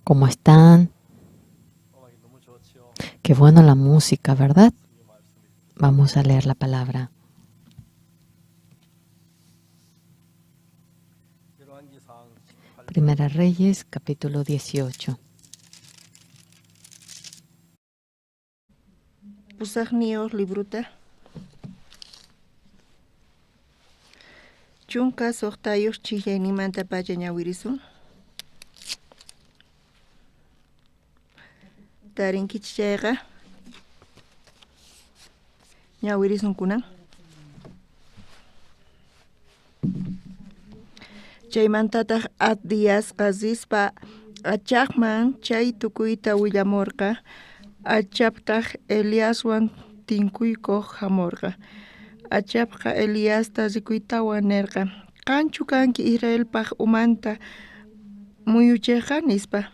¿Cómo están? Qué bueno la música, ¿verdad? Vamos a leer la palabra. Primera Reyes, capítulo 18. Pusaqniyuq libruta. 16 chijayninmantapacha ñawirisun. Tarinkichik chayqa ñawirisun kunan. Chaymantataq Abdiasqa rispa Achabman chay tukuyta willamorqa. Achabtaj Eliaswan tinkuykoj jamorqa. Achabqa Eliasta rikuytawan nerqa: Qanchu kanki Israelpaj umanta muyuchejqa, nispa.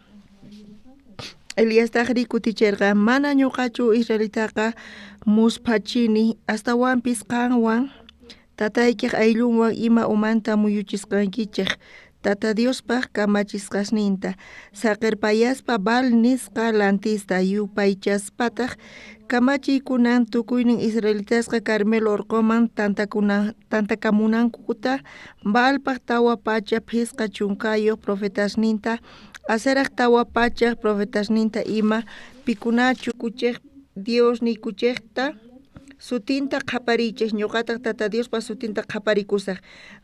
Eliastajrí kuticherqa: Mana ñoqachu israelitaqa musphachini, astawanpis qanwan tataykej ayllunwan ima umanta muyuchisqankichej Tata Diospaj kamachisqasninta saqerpayaspa Baal nisqa lantista yupaychaspataj kamachiykunan tukuynin israelitasqa Carmelo orqoman tantakamunankuta Baalpaj 450 profetasninta, Aseraj 400 profetasninta ima, pikunachu kuchej Diosniykuchejta sutinta qhapariychej, ñoqataj Tata Diospa sutinta qhaparikusaj.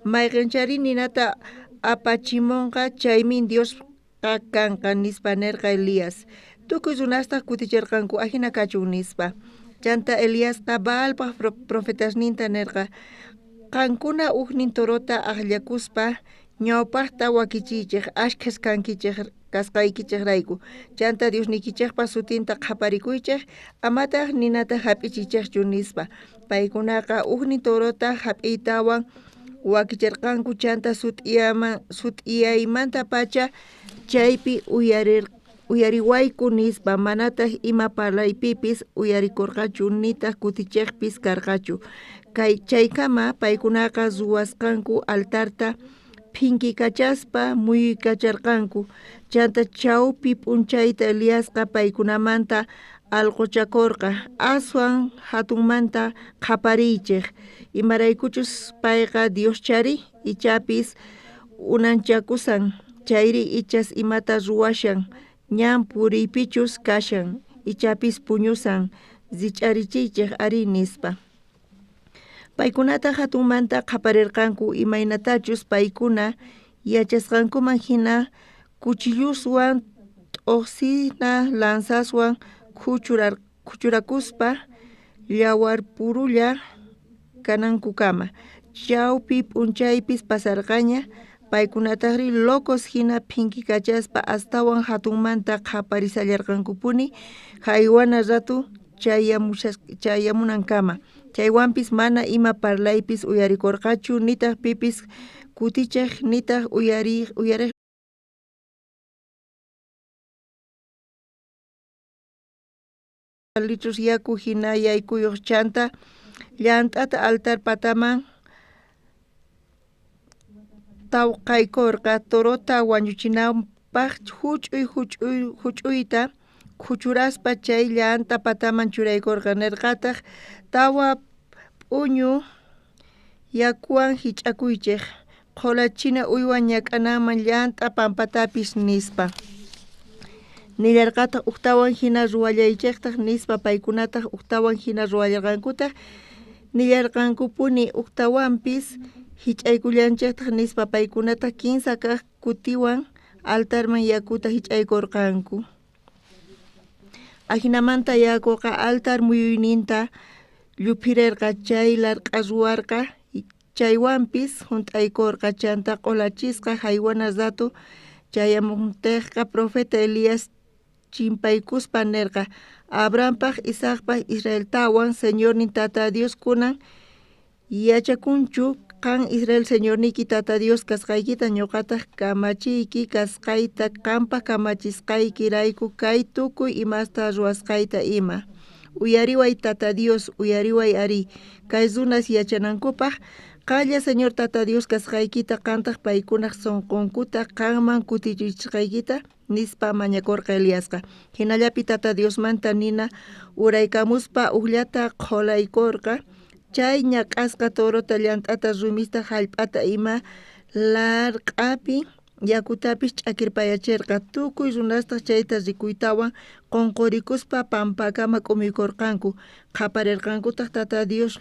Mayqenchari ninata apachimonqa, chaymin Diosqa kanqa, nispa nerqa Elías. Tukuy runastaj kuticherqanku: Ajina kachun, nispa. Chanta Eliasqa Baalpaj profetasninta nerqa: Qankuna ujnin torota ajllakuspa ñawpajta wakichiychej, ashkhas kankichej kasqaykichejrayku. Chanta Diosniykichejpa sutinta qhaparikuychej, amataj ninata jap'ichiychejchu, nispa. Paykunaqa ujnin torota jap'iytawan wakicherqanku, chanta sut'iyaymantapacha chaypi uyariwayku nispa, manataj ima parlaypipis uyarikorqachu, nitaj kutichejpis karqachu. Chaykama paykunaqa ruwasqanku altarta phinkikachaspa muyuykacharqanku. Chanta chawpi p'unchayta Eliasqa paykunamanta alqochakorqa: Aswan jatunmanta qhapariychej, imaraykuchus payqa Dioschari, ichapis unanchakusan, chayri ichas imata ruwashan, ñan puriypichus kashan, ichapis puñusan, rich'arichiychej ari, nispa. Paykunataj jatunmanta qhaparerqanku, imaynatachus paykuna yachasqankuman jina cuchilloswan t'ojsina lanzaswan khuchurakuspa llawarpurulla kanankukama. Chawpi p'unchaypis pasarqaña, paykunatajrí locos jina phinkikachaspa astawan jatunmanta qhaparisallarqankupuni jaywana rato chayamunankama. Chaywanpis mana ima parlaypis uyarikorqachu, nitaj pipis kutichej, nitaj uyarej litros yaku jina yaykuyoj. Chanta llant'ata altar pataman tawqaykorqa, torota wañuchinanpaj juch'uy juch'uyta khuchuraspa chay llant'a pataman churaykorqa. Nerqataj: 4 p'uñu yakuwan jich'akuychej, qholachina uywa ñak'ananman llant'a pampatapis, nispa. Nillarqataj: Ujtawan jina ruwallaychejtaj, nispa. Paykunataj ujtawan jina ruwallarqankutaj. Nillarqankupuni: Ujtawanpis jich'aykullanchejtaj, nispa. Paykunataj 3 kaj kutiwan altarman yakuta jich'aykorqanku. Ajinamanta yakoqa altar muyuyninta lluphirerqa, chay larq'a ruwarqa, chaywanpis junt'aykorqa. Chanta q'olachisqa jaywana rato chayamojtejqa profeta Elías chimpaykuspa nerqa: Abrahampaj, Isaacpaj, Israeltawan Señornin Tata Dios kunan yachakunchu qan Israel Señorniyki Tata Dios kasqaykita, ñoqataj kamachiyki kasqayta, qanpaj kamachisqaykirayku kay tukuy imasta ruwasqayta ima. Uyariway Tata Dios, uyariway ari, kay runas yachanankupaj Qalla Señor Tata Dios kasqaykita, qantaj paykunaj sonqonkuta qanman kutichisqaykita, nispa mañakorqa Eliasqa. Jinallapi Tata Diosmanta nina uraykamuspa ujllata qholaykorqa, chay ñak'asqa torota, llant'ata, rumista, jallp'ata ima larq'api yakutapis ch'akirpayacherqa. Tukuy runastaj chayta rikuytawan qonqorikuspa pampakama k'umuykorqanku, qhaparerqankutaj Tata Dios,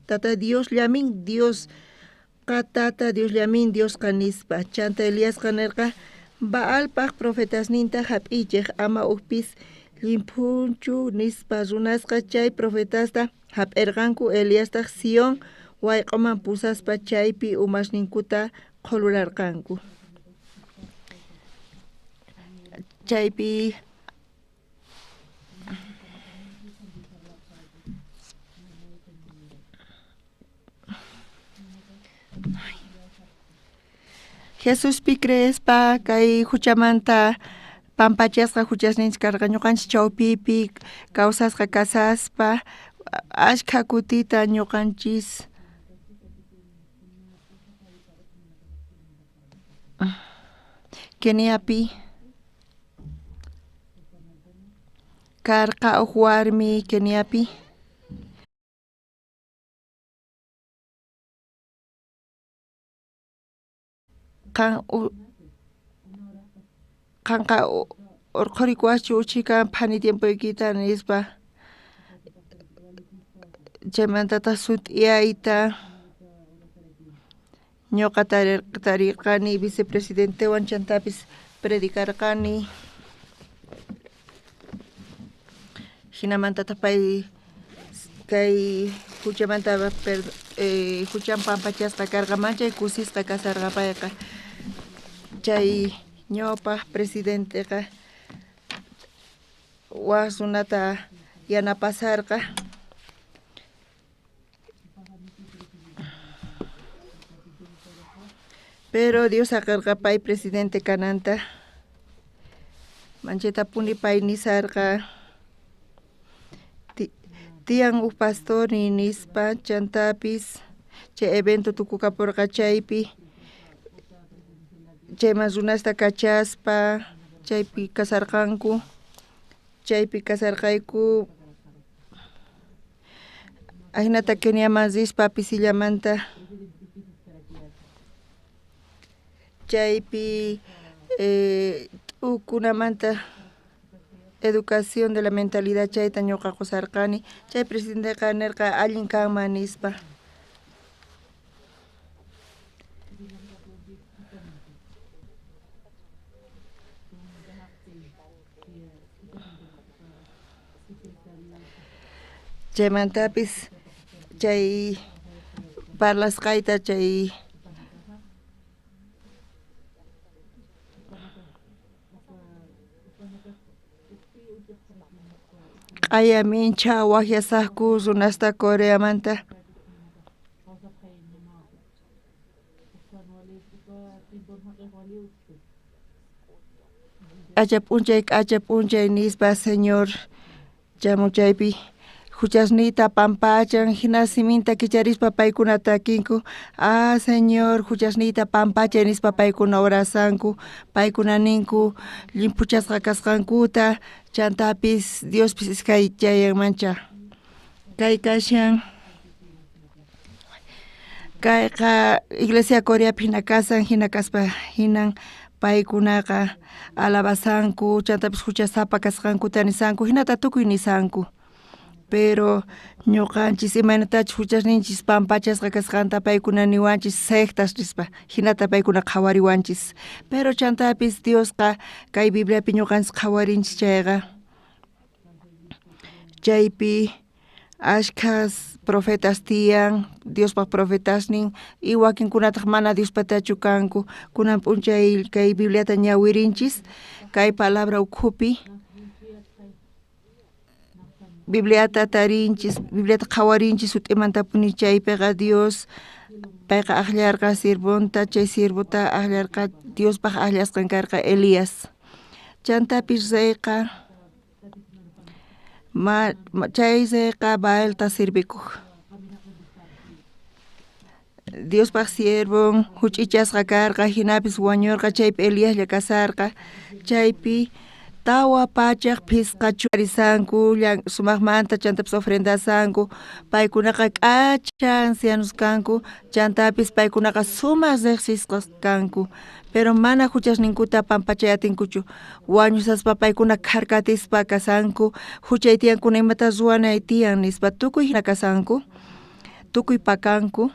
Tata Diosllamin Diosqa, Tata Diosllamin Diosqa, nispa. Chanta Eliasqa nerqa: Baalpaj profetasninta jap'iychej, ama ujpis llimphunchu, nispa. Runasqa chay profetasta jap'erqanku, Eliastaj Sion wayq'oman pusaspa chaypi umasninkuta qholurarqanku. Chaypi Jesuspi creespa kay juchamanta pampachasqa juchasninchik karqa, ñuqanchik chawpipi kawsasqa kasaspa ashkha kutita ñuqanchis Keniapi karqa uj warmi Keniapi qanqa urqhurikuwajchu uchhikan phani tiempoykita, nispa. Chaymantataj sut'iyayta ñuqa tarirqani vicepresidentewan, chantapis predicarqani. Jinamantataj pay kay juchamanta juchan pampachasqa karqa, manchay kusisqa kasarqa payqa. Chay ñawpaj presidenteqa waj runata yanapasarqa. Pero Dios saqerqa pay presidente kananta. Manchaytapuni pay nisarqa tiyan uj pastor nispa. Chantapis chay evento tukukaporqa chaypi, chayman runasta kachaspa chaypi kasarqanku, chaypi kasarqayku. Ajinata Keniaman rispa pisillamanta chaypi t'ukunamanta educación de la mentalidad chayta ñuqa qusarqani. Chay presidenteqa nerqa allin kanman, nispa. Chaymantapis chay parlasqayta chay q'aya minchha wajyasajku runasta Coreamanta. K'acha p'unchay nispa Señor chamun chaypi juchasniyta pampachan, jina siminta kicharispa paykuna takinku, ah Señor juchasniyta pampachay nispa paykuna orasanku, paykuna ninku llimphuchasqa kasqankuta, chantapis Diospis iskaychayanmancha. Kay kashan kayqa iglesia Coreapi jina kasan, jina kaspa jinan paykunaqa alabasanku, chantapis juchasapa kasqankuta nisanku, jinata tukuy nisanku. Pero ñuqanchis imaynatachus juchasninchis pampachasqa kasqanta paykuna niwanchis sectas nispa, jinata paykuna qhawariwanchis. Pero chantapis Diosqa kay Bibliapi ñuqanchis qhawarinchis chayqa chaypi ashkhas profetas tiyan, Diospaj profetasnin, y wakinkunataj mana Diospatachu kanku. Kunan p'unchay kay Bibliata ñawirinchis, kay palabra ukhupi Bibliata tarinchis, Bibliata qhawarinchis sut'imantapuni chaypiqa Dios payqa aqllarqa siervonta, chay siervota aqllarqa Diospaj aqllasqan karqa Elías. Chantapis reyqa chay reyqa Baalta sirvikuj. Diospaj siervon huch'ichasqa karqa, hinapis wañurqa, chaypi Eliaslla kasarqa, chaypi 405 churisanku sumaqmanta chantapis ofrendasanku, paykunaqa k'acha ancianos kanku, chantapis paykunaqa sumaq riqsisqas kanku, pero mana huchasninkuta pampachay atinkuchu, wañusaspa paykuna kharkatispa kasanku, huchay tiyankuna imata ruwanay tiyan nispa tukuy hina kasanku, tukuy pakanku.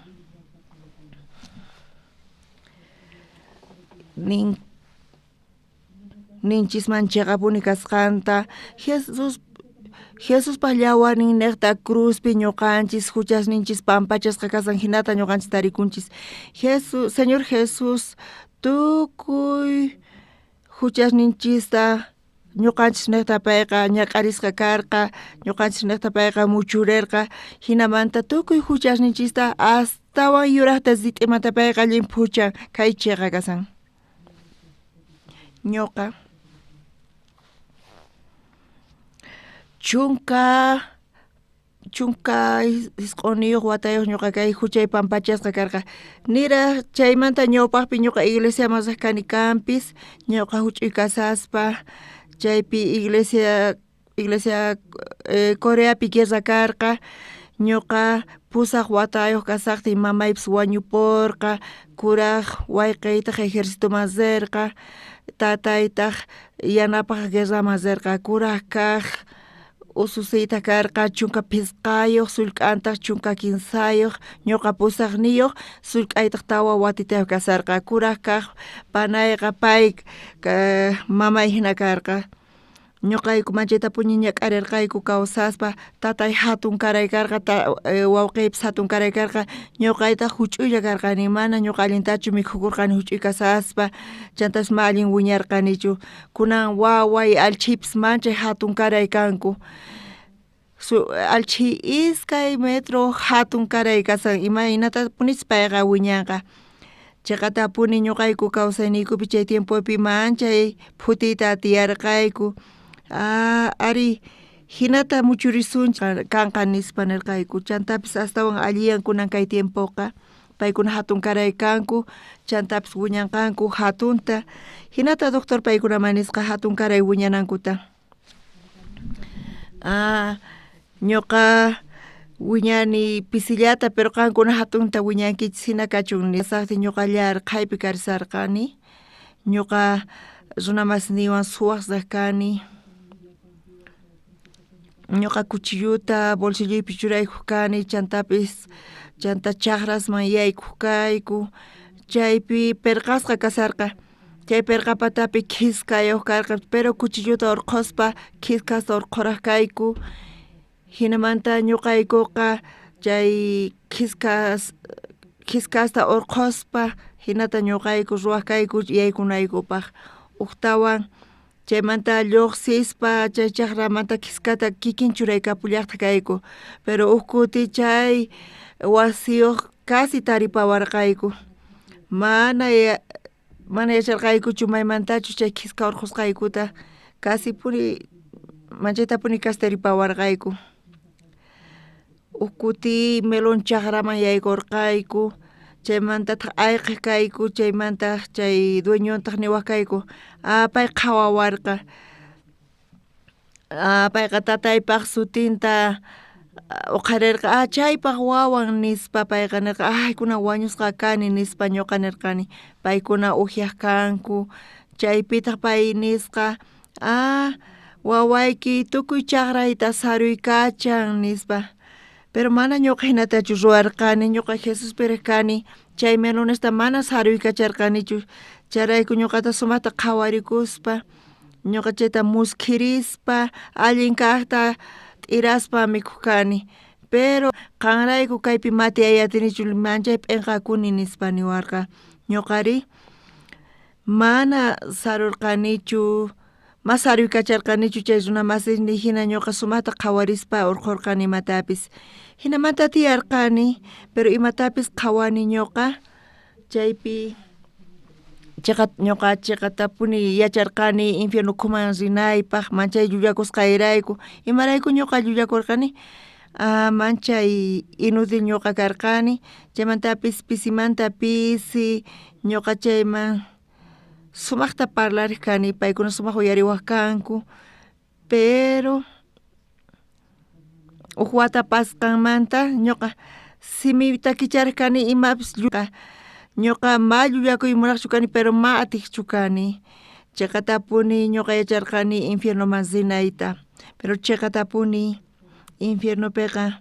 Ninchisman chiqapuni kasqanta, Jesuspaj llawarnin niqta cruzpi ñuqanchis huchasninchis pampachasqa kasan hinata ñuqanchis tarikunchis. Señor Jesús tukuy huchasninchista ñuqanchis niqta payqa ñak'arisqa karqa, ñuqanchis niqta payqa muchurirqa, hinamanta tukuy huchasninchista astawan yuraqta rit'imanta payqa llimphuchan kay chiqa kasan. Ñuqa 19 watayuq ñuqa kay huchay pampachasqa karqa, niraq chaymanta ñawpaqpi ñuqa iglesiaman riq kani kanpis, ñuqa huch'uy kasaspa chaypi iglesia Coreapi guerra karqa, ñuqa 8 watayuq kasaqtiy mamaypis wañupurqa, kuraq wayqiytaq ejercitoman rirqa, tataytaq yanapaq guerraman rirqa, kuraq kaq ususiytaq karqa 15, sullk'antaq 13, ñuqa 8, sullk'aytaq 4 watitayuq kasarqa, kuraq kaq panayqa pay mamay hina karqa. Ñuqayku manchaytapuni ñak'arirqayku kawsaspa, tatay hatun karay karqa, wawqiypis hatun karay karqa, ñuqaytaq huch'uylla karqani, mana ñuqa allintachu mikhukurqani huch'uy kasaspa, chantapis ma allin wiñarqanichu, kunan waway allchhipis manchay hatun karay kanku, allchhi 2 metro hatun karay kasan, imaynatapunich payqa wiñanqa. Chiqatapuni ñuqayku kawsayniykupi chay tiempopi manchay phutiyta tiyarqayku. Ari hinata muchurisunchik kanqa nispa nirqayku, chantapis astawan alliyan kunan kay tiempoqa, paykuna hatun karay kanku, chantapis wiñanqanku hatunta, hinata doctor paykunaman nisqa hatun karay wiñanankuta. Ñuqa wiñani pisillata, pero qankuna hatunta wiñankichis hina kachun nisaqti ñuqa llarqhaypi karisarqani, ñuqa runamasniywan suwaq riq kani, ñuqa cuchilluta bolsilloypi churaykuq kani, chantapis chanta chaqrasman yaykuq kayku, chaypi pirqasqa kasarqa, chay pirqa patapi khiskayuq karqa, pero cuchilluta urqhuspa khiskasta urqhuraq kayku, hinamanta ñuqaykuqa chay khiskasta urqhuspa hinata ñuqayku ruwaq kayku yaykunaykupaq, uktawan chaymanta lluqsispa chay chaqramanta khiskata kikin churaykapullaqtaq kayku, pero huk kuti chay wasiyuq casi taripawarqayku, mana yacharqaykuchu maymantachus chay khiska urqhusqaykuta, casi puni manchaytapuni casi taripawarqayku. Huk kuti melón chaqraman yaykurqayku, chaymantataq ayqiq kayku, chaymantaq chay dueñontaq niwaq kayku, pay qhawawarqa, payqa tataypaq sutinta uqharirqa, chaypaq wawan nispa payqa nirqa, ay kunan wañusqa kani nispa ñuqa nirqani, paykuna uhyaq kanku, chaypitaq pay nisqa, wawayki tukuy chaqrayta saruykachan nispa, pero mana ñuqa hinatachu ruwarqani, ñuqa Jesuspiraq kani, chay melonesta mana saruykacharqanichu, chayrayku ñuqata sumaqta qhawarikuspa, ñuqa chayta muskhirispa, allin kaqta t'iraspa mikhuq kani, pero qanrayku kaypi matiyay atinichu manchay p'inqakuni nispa niwarqa, ñuqari mana sarurqanichu, ma saruykacharqanichu chay runa masisniy hina ñuqa sumaqta qhawarispa urqhurqani imatapis, hinamanta tiyarqani, pero imatapis qhawani ñuqa, chaypi ñuqa chiqatapuni yacharqani infierno ukhuman rinaypaq manchay llullakusqayrayku, imarayku ñuqa llullakurqani, Manchay inútil ñuqa karqani chaymantapis pisimanta pisi ñuqa chayman sumaqta parlariq kani paykuna sumaq uyariwaq kanku pero uj wata pasqanmanta ñuqa simiyta kichariq kani imapis ñuqa ma llullakuy munaqchu kani pero ma atiqchu kani chiqatapuni ñuqa yacharqani infiernoman rinayta pero chiqatapuni infiernopiqa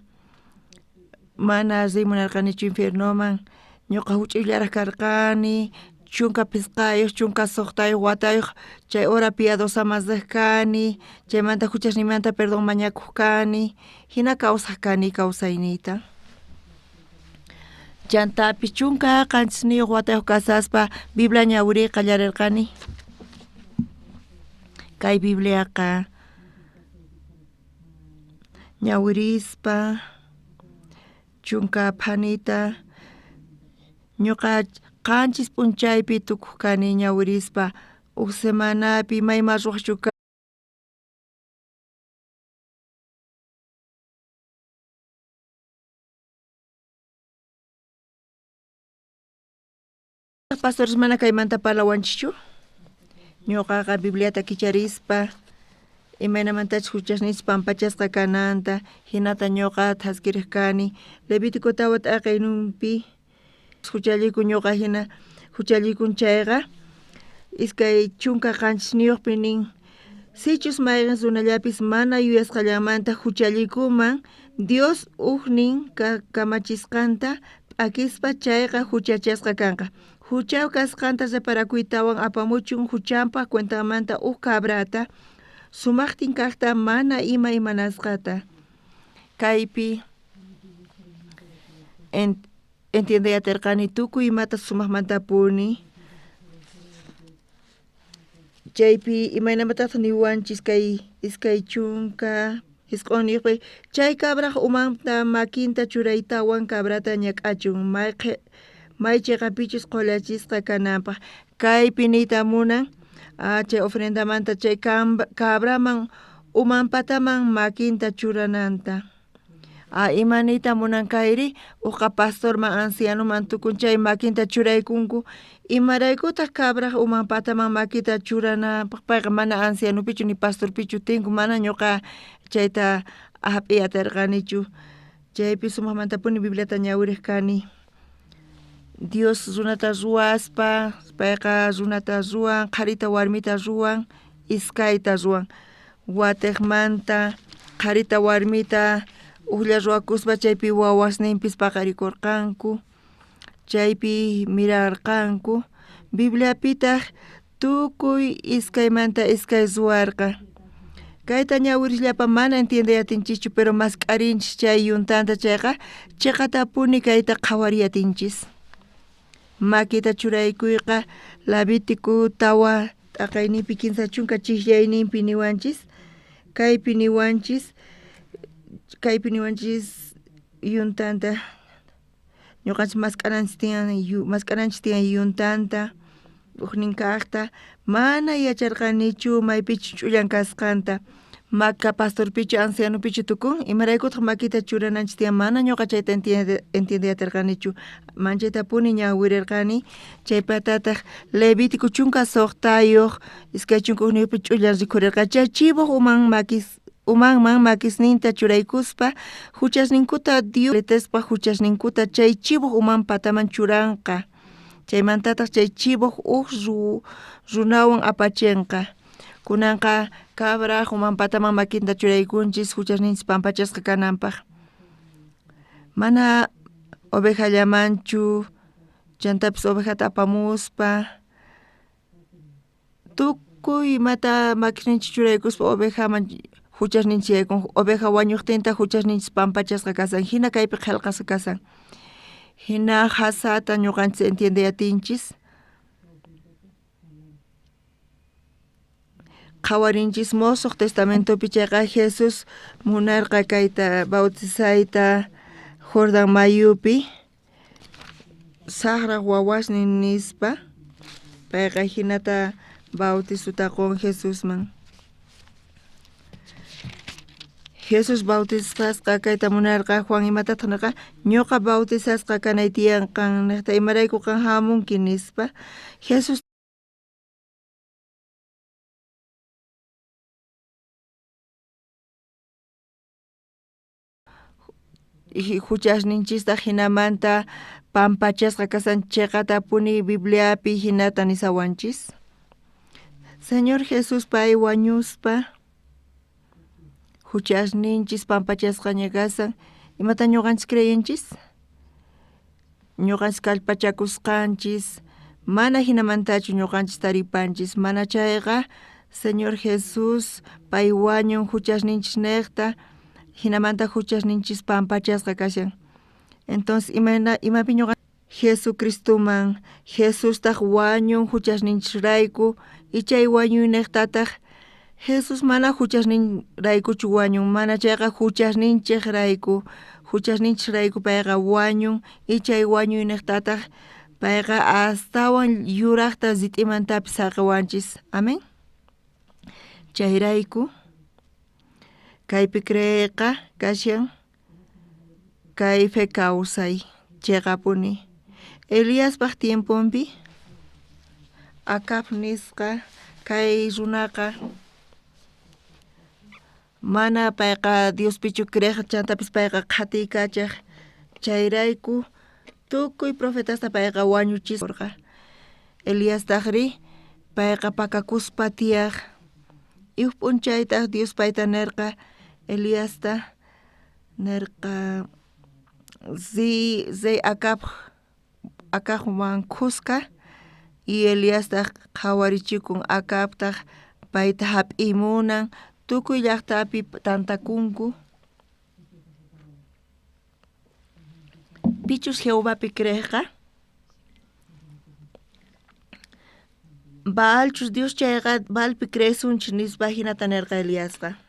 mana riy munarqanichu infiernoman ñuqa juch'uyllaraq karqani 15, 16 watayuq chay hora piadosaman riq kani chaymanta juchasniymanta perdón mañakuq kani jina kawsaq kani kawsayniyta. Chantapis 17 watayuq kasaspa Biblia ñawiriy qallarirqani. Kay Bibliaqa ñawirispa 10 phanita ñuqa 7 p'unchaypi tukuq kani ñawirispa uj semanapi mayma ruwaqchu Pastores mana kaymanta parlawanchikchu ñuqaqa Bibliata kicharispa imaynamantachus juchasninchik pampachasqa kananta hinata ñuqa thaskiriq kani Levítico 4 t'aqaynunpi juchallikun ñuqa hina juchallikun chayqa 27 nin sichus mayqin runallapis mana yuyasqallanmanta juchallikuman Dios ujnin kamachisqanta p'akispa chayqa juchachasqa kanqa jucha kasqanta reparakuytawan apamuchun juchanpaq cuentanmanta uj cabrata sumaqtin kaqta mana ima imanasqata. Kaypi entiendey atirqani tukuy imata sumaqmantapuni chaypi imaynamantataq niwanchis kay 29 chay cabraq umanta makinta churaytawan cabrata ñak'achun may chiqapichus qhullachisqa kananpaq. Kaypi niyta munan chay ofrendamanta chay cabraman umanpataman makinta churananta. Ima niyta munan kayri uqa pastorman ancianoman tukun chay makinta churaykunku imaraykutaq cabraq umanpataman makita churananpaq payqa mana ancianopichu ni pastorpichu tinku mana ñuqa chayta hap'iy atirqanichu chaypi sumaqmantapuni Bibliata ñawiriq kani. Dios runata ruwaspa payqa runata ruwan qharita warmita ruwan iskayta ruwan watiqmanta qharita warmita ujlla ruwakuspa chaypi wawasninpis paqarikurqanku chaypi mirarqanku Bibliapitaq tukuy iskaymanta iskay ruwarqa. Kayta ñawirisllapa mana entiendey atinchischu pero mask'arinchis chay yuntanta chayqa chiqatapuni kayta qhawariy atinchis. Makita churaykuyqa Levítico 4 t'aqayninpi 30 chiqllayninpi niwanchis kaypi niwanchis yuntanta ñuqanchis mask'ananchis tiyan yuntanta ujnin kaqta mana yacharqanichu maypichus ch'ullan kasqanta maka pastorpichu ancianopichu tukun imaraykutaq makita churananchis tiyan mana ñuqa chayta entiendey atirqanichu manchaytapuni ñawirirqani chaypatataq Levítico 16 21 ch'ullan rikhurirqa chay chivoq umanman makisninta churaykuspa juchasninkuta Dios letespa juchasninkuta chay chivoq uman pataman churanqa chaymantataq chay chivoq uj runawan apachinqa. Kunanqa cabraq uman pataman makinta churaykunchis juchasninchis pampachasqa kananpaq. Mana ovejallamanchu chantapis ovejata apamuspa tukuy imata makisninchis churaykuspa ovejaman juchasninchis yaykun oveja wañuqtinta juchasninchis pampachasqa kasan hina kaypi qhelqasqa kasan hina jasata ñuqanchis entiendey atinchis. Qhawarinchis Mosoq Testamentopi chayqa Jesús munarqa kayta bautizayta Jordan mayupi saqraq wawasnin nispa payqa hinata bautizota qun Jesusman. Jesús bautizasqa kayta munarqa. Juan imatataq nirqa? Ñuqa bautizasqa kanay tiyan qan niqta, imarayku qan hamunki nispa. Jesús huchasninchista jinamanta pampachasqa kasan cheqatapuni Bibliapi jinata nisawanchis. Señor Jesús pay wañuspa huchasninchis pampachasqaña kasan. Imata ñuqanchis creyenchis? Ñuqanchis kallpachakusqanchis mana jinamantachu ñuqanchis taripanchis, mana chayqa Señor Jesús pay wañun huchasninchis niqta, jinamanta huchasninchis pampachasqa kashan. Entonces imayna imapi ñuqa Jesucristoman Jesustaq wañun huchasninchisrayku y chay wañuyniqtataq Jesús mana huchasninraykuchu wañun, mana chayqa huchasninchejrayku, huchasninchejrayku payqa wañun y chay wañuyniqtataq payqa astawan yuraqta rit'imantapis saqiwanchis. Amén. Chayrayku kaypi creeyqa kashan kay fe kawsay cheqapuni. Eliaspaj tiemponpi Acab nisqa kay runaqa mana payqa Diospichu creej, chantapis payqa qhatiykachaj. Chayrayku tukuy profetasta payqa wañuchisqa. Eliastajri payqa pakakuspa tiyaj. Y uj p'unchaytaj Dios payta nerqa Eliasta nerqa riy rey Acabwan khuska y Eliastaj qhawarichikun Acabtaj payta hap'imunan tukuy llaqtapi tantakunku. Pichus Jehovapi creejqa Baalchus Dios chayqa Baalpi creesunchis nispa jinata nerqa Eliasqa.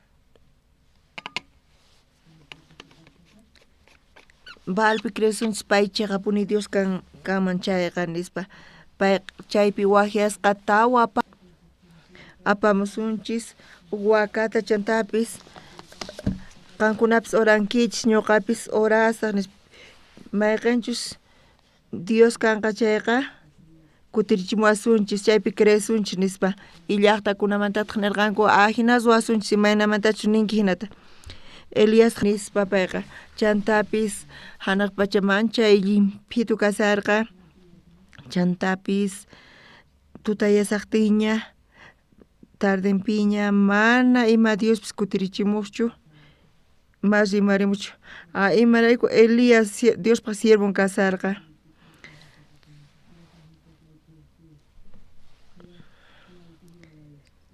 Baalpi creesunchis pay cheqapuni Dios kanman chayqa nispa. Pay chaypi wajyasqa tawa apamusunchis wakata chantapis qankunapis orankichis ñuqapis orasaq nispa. Mayqinchus Dios kanqa chayqa kutirichimuwasunchis chaypi creesunchis nispa. Y llaqtakunamantataq nirqanku ajina ruwasunchis imaynamantachus ninki jinata. Elías nispa payqa chantapis hanaq pachaman chay llimphitu kasarqa chantapis tutayasaqtiña tardenpiña mana ima Diospis kutirichimuqchu mas rimarimuchu. Imarayku Elías Diospaj siervon kasarqa.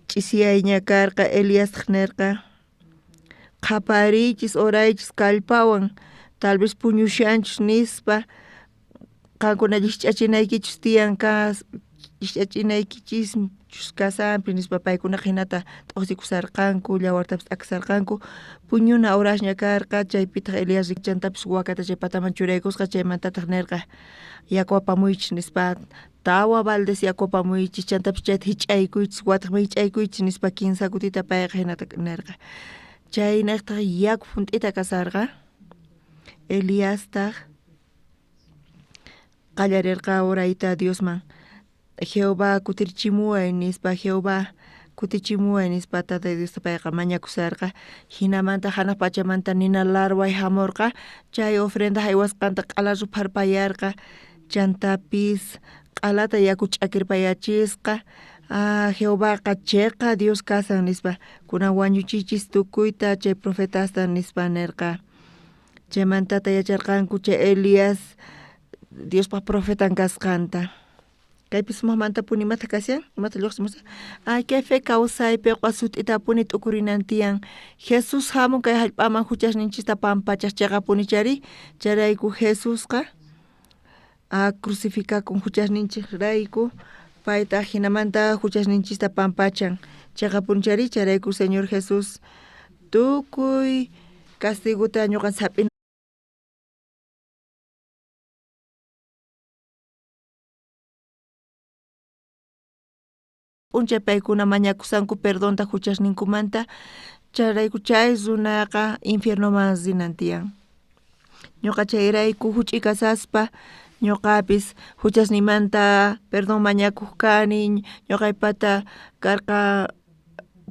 Ch'isiyayña karqa Eliastaq nerqa qhapariychis oraychis kallpawan tal vez puñushanchus nispa qankuna llikch'achinaykichis tiyan llikch'achinaykichischus kasanpi nispa paykunaqa jinata t'uqsikusarqanku llawartapis t'akasarqanku puñuna horasña karqa chaypitaq Elías chantapis wakata chay pataman churaykusqa chaymantataq nerqa yaku apamuychis nispa tawa baldes yaku apamuychis chantapis chayta hich'aykuychis wataqman hich'aykuychis nispa kinsa kutita payqa jinata nerqa. Chaynejtaq yaku junt'ita kasarqa Eliastaq qallarirqa orayta Diosman Jehová kutirichimuway nispa Jehová kutichimuway nispa Tata Diosta payqa mañakusarqa. Jinamanta hanaq pachamanta nina larway hamurqa chay ofrenda haywasqanta q'ala rupharpayarqa chantapis q'alata yaku ch'akirpayachisqa. Jehovaqa cheqa Dios kasan nispa kunan wañuchichis tukuyta chay profetasta nispa nerqa. Chaymantata yacharqanku chay Elías Diospaj profetan kasqanta. Kaypi sumaqmantapuni imata kashan imata lluqsimushan kay fe kawsaypiqa sut'itapuni t'ukurinan tiyan Jesús hamun kay hallp'aman huchasninchista pampachaj cheqapuni chari chayrayku Jesusqa crucificakun huchasninchejrayku paytaq jinamanta huchasninchista pampachan cheqapuni chari chayrayku Señor Jesús tukuy castigota ñuqanchis hap'in p'unchay paykuna mañakusanku perdonta huchasninkumanta Chayrayku chay runaqa infiernoman rinan tiyan. Ñuqa chayrayku huch'i kasaspa ñuqapis huchasniymanta perdón mañakuq kani, ñuqaypata karqa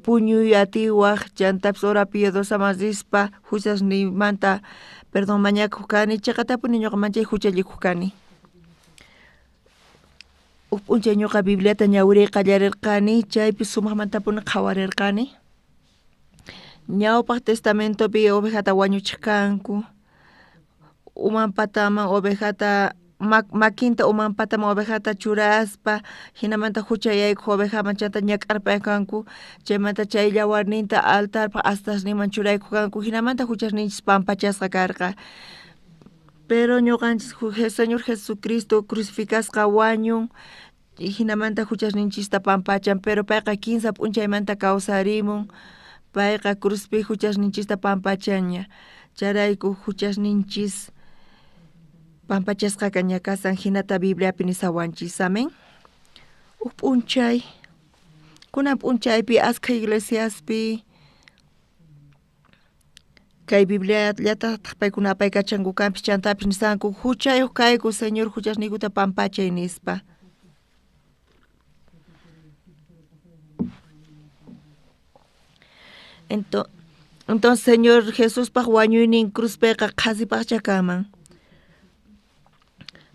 puñuy atiwaj chantapis hora piadosaman rispa huchasniymanta perdón mañakuq kani, chiqatapuni ñuqa manchay huchallikuq kani. Huk p'unchay ñuqa Bibliata ñawiriy qallarirqani, chaypi sumaqmantapuni qhawarirqani. Ñawpaq testamentopi ovejata wañuchiq kanku, uman pataman ovejata makinta uman pataman ovejata churaspa, hinamanta huchayaykuq ovejaman chanta ñak'arpayaq kanku, chaymanta chay llawarninta altarpaq astasninman churaykuq kanku, hinamanta huchasninchis pampachasqa karqa. Pero ñuqanchis Señor Jesucristo crucificasqa wañun, hinamanta huchasninchista pampachan, pero payqa 15 p'unchaymanta kawsarimun, payqa cruzpi huchasninchista pampachanña, chayrayku huchasninchis pampachasqa kaña kasan, hinata Bibliapi nisawanchis, amén. Huk p'unchay, kunan p'unchaypi askha iglesiaspi kay Bibliallataq paykuna apaykachanku kanpis, chantapis nisanku huchayuq kayku Señor huchasniykuta pampachay nispa. Entonces Señor Jesuspaq wañuynin cruzpiqa qhasipaqcha kanman.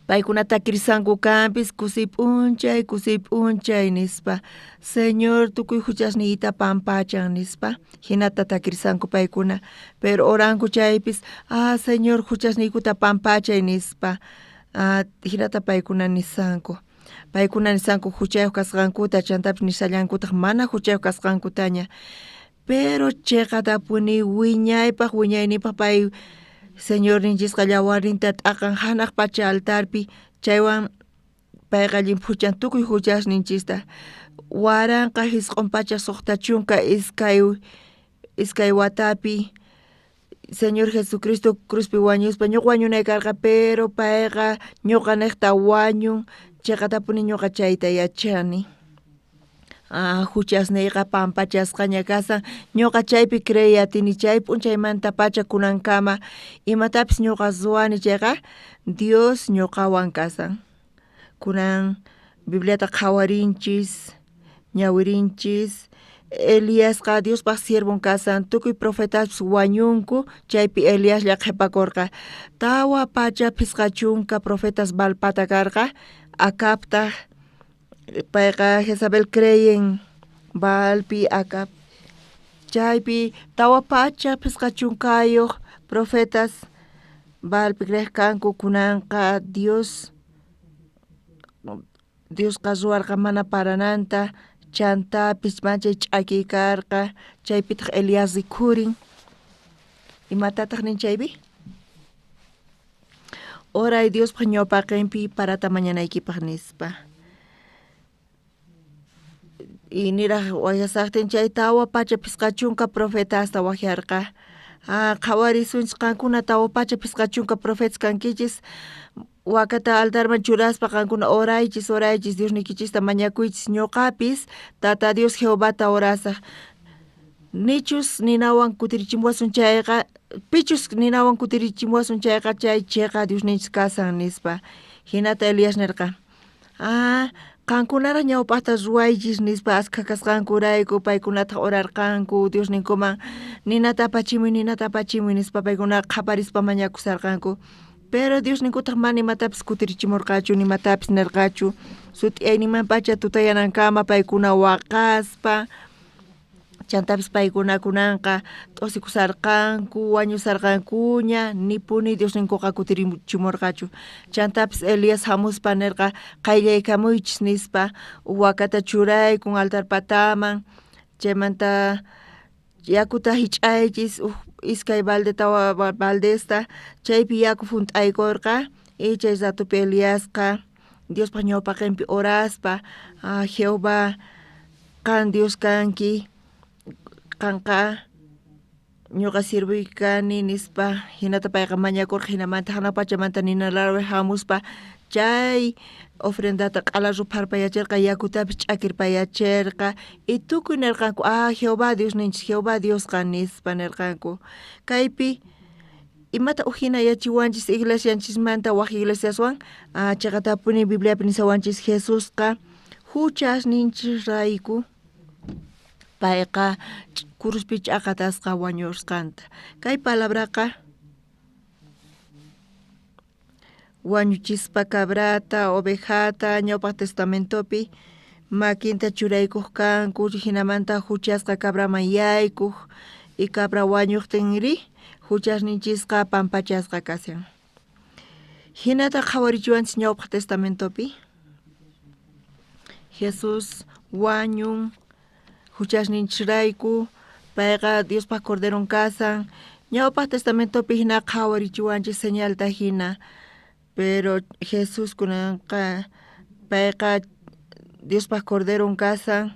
Paykunata kirisanku kanpis kusiy p'unchay nispa, Señor tukuy huchasniyta pampachan nispa, hinata takirisanku paykuna, pero oranku chaypis, ah Señor huchasniykuta pampachay nispa, hinata paykuna nisanku. Paykuna nisanku huchayuq kasqankuta, chantapis nisallankutaq mana huchayuq kasqankutaña. Pero chiqatapuni wiñaypaq wiñaynipaq pay Señorninchisqa llawarninta t'aqan hanaq pacha altarpi, chaywan payqa llimphuchan tukuy huchasninchista. 1962 watapi Señor Jesucristo cruzpi wañuspa ñuqa wañunay karqa, pero payqa ñuqaniqta wañun, chiqatapuni ñuqa chayta yachani. Huchasniyqa pampachasqaña kasan, ñuqa chaypi creey atini, chay p'unchaymanta pacha kunankama imatapis ñuqa ruwani chayqa Dios ñuqawan kasan. Kunan Bibliata qhawarinchis, ñawirinchis, Eliasqa Diospaq siervon kasan, tukuy profetaspis wañunku, chaypi Eliaslla qhipakurqa. 450 profetas Baalpata karqa, Acabtaq payqa Jezabel creyen Baalpi Acab. Chaypi 450 profetas Baalpi creeq kanku, kunanqa Diosqa ruwarqa mana parananta, chantapis manchay ch'akiy karqa, chaypitaq Elías rikhurin. Imatataq nin chaypi? Oray Diospaq ñawpaqinpi parata mañanaykipaq nispa. Y niraq wajyasaqtin chay 450 profetasta wajyarqa. Qhawarisunchis qankuna 450 profetas kankichis, wakata altarman churaspa qankuna oraychis, oraychis, Diosniykichista mañakuychis, ñuqapis Tata Dios Jehovata orasaq. Nichus ninawan kutirichimuwasun chayqa, pichus ninawan kutirichimuwasun chayqa chay chiqa Diosninchis kasan nispa. Hinata Elías nirqa, qankunaraq ñawpaqta ruwaychis nispa askha kasqankurayku paykunataq orarqanku Diosninkuman, ninata apachimuy, ninata apachimuy nispa paykunaqa qhaparispa mañakusarqanku. Pero Diosninkutaq mana imatapis kutirichimurqachu, nimatapis nirqachu. Sut'iyayninman pacha tutayanankama paykuna waqaspa, chantapis paykuna kunanqa t'usikusarqanku, wañusarqankuña, nipuni Diosninkuqa kutirichimurqachu. Chantapis Elías hamuspa nirqa, qayllaykamuychis nispa, wakata churaykun altar pataman, chaymanta yakuta hich'aychis, iskay balde tawa baldesta, chaypi yaku hunt'aykurqa, y chay ratopi Eliasqa Diospaq ñawpaqinpi oraspa, Jehová, qan Dios kanki, qanqa ñuqa sirvuy kani nispa, hinata payqa mañakurqa, hinamanta hanaq pachamanta nina lawray hamuspa Chay ofrendata q'ala rupharpayacherqa, yakutapis ch'akirpayacherqa y tukuy nerqanku, ah, Jehová Diosninchis, Jehová Diosqa nispa nerqanku. Kaypi imata ujinayachiwanchis iglesianchismanta waj iglesiaswan, ah, cheqatapuni Bibliapi nisawanchis Jesusqa huchasninchisrayku payqa cruzpi ch'aqatasqa wañusqanta. Kay palabraqa wañuchispa cabrata, ovejata, ñawpaq testamentopi makinta churaykuq kanku, hinamanta huchasqa cabraman yaykuq y cabra wañuqtinri huchasninchisqa pampachasqa kashan. Hinata qhawarichiwanchis ñawpaq testamentopi Jesús wañun huchasninchisrayku, payqa Diospaq Corderon kasan. Ñawpaq testamentopi hina qhawarichiwanchis señalta hina, pero Jesús kunanqa payqa Diospaq Corderon kasan.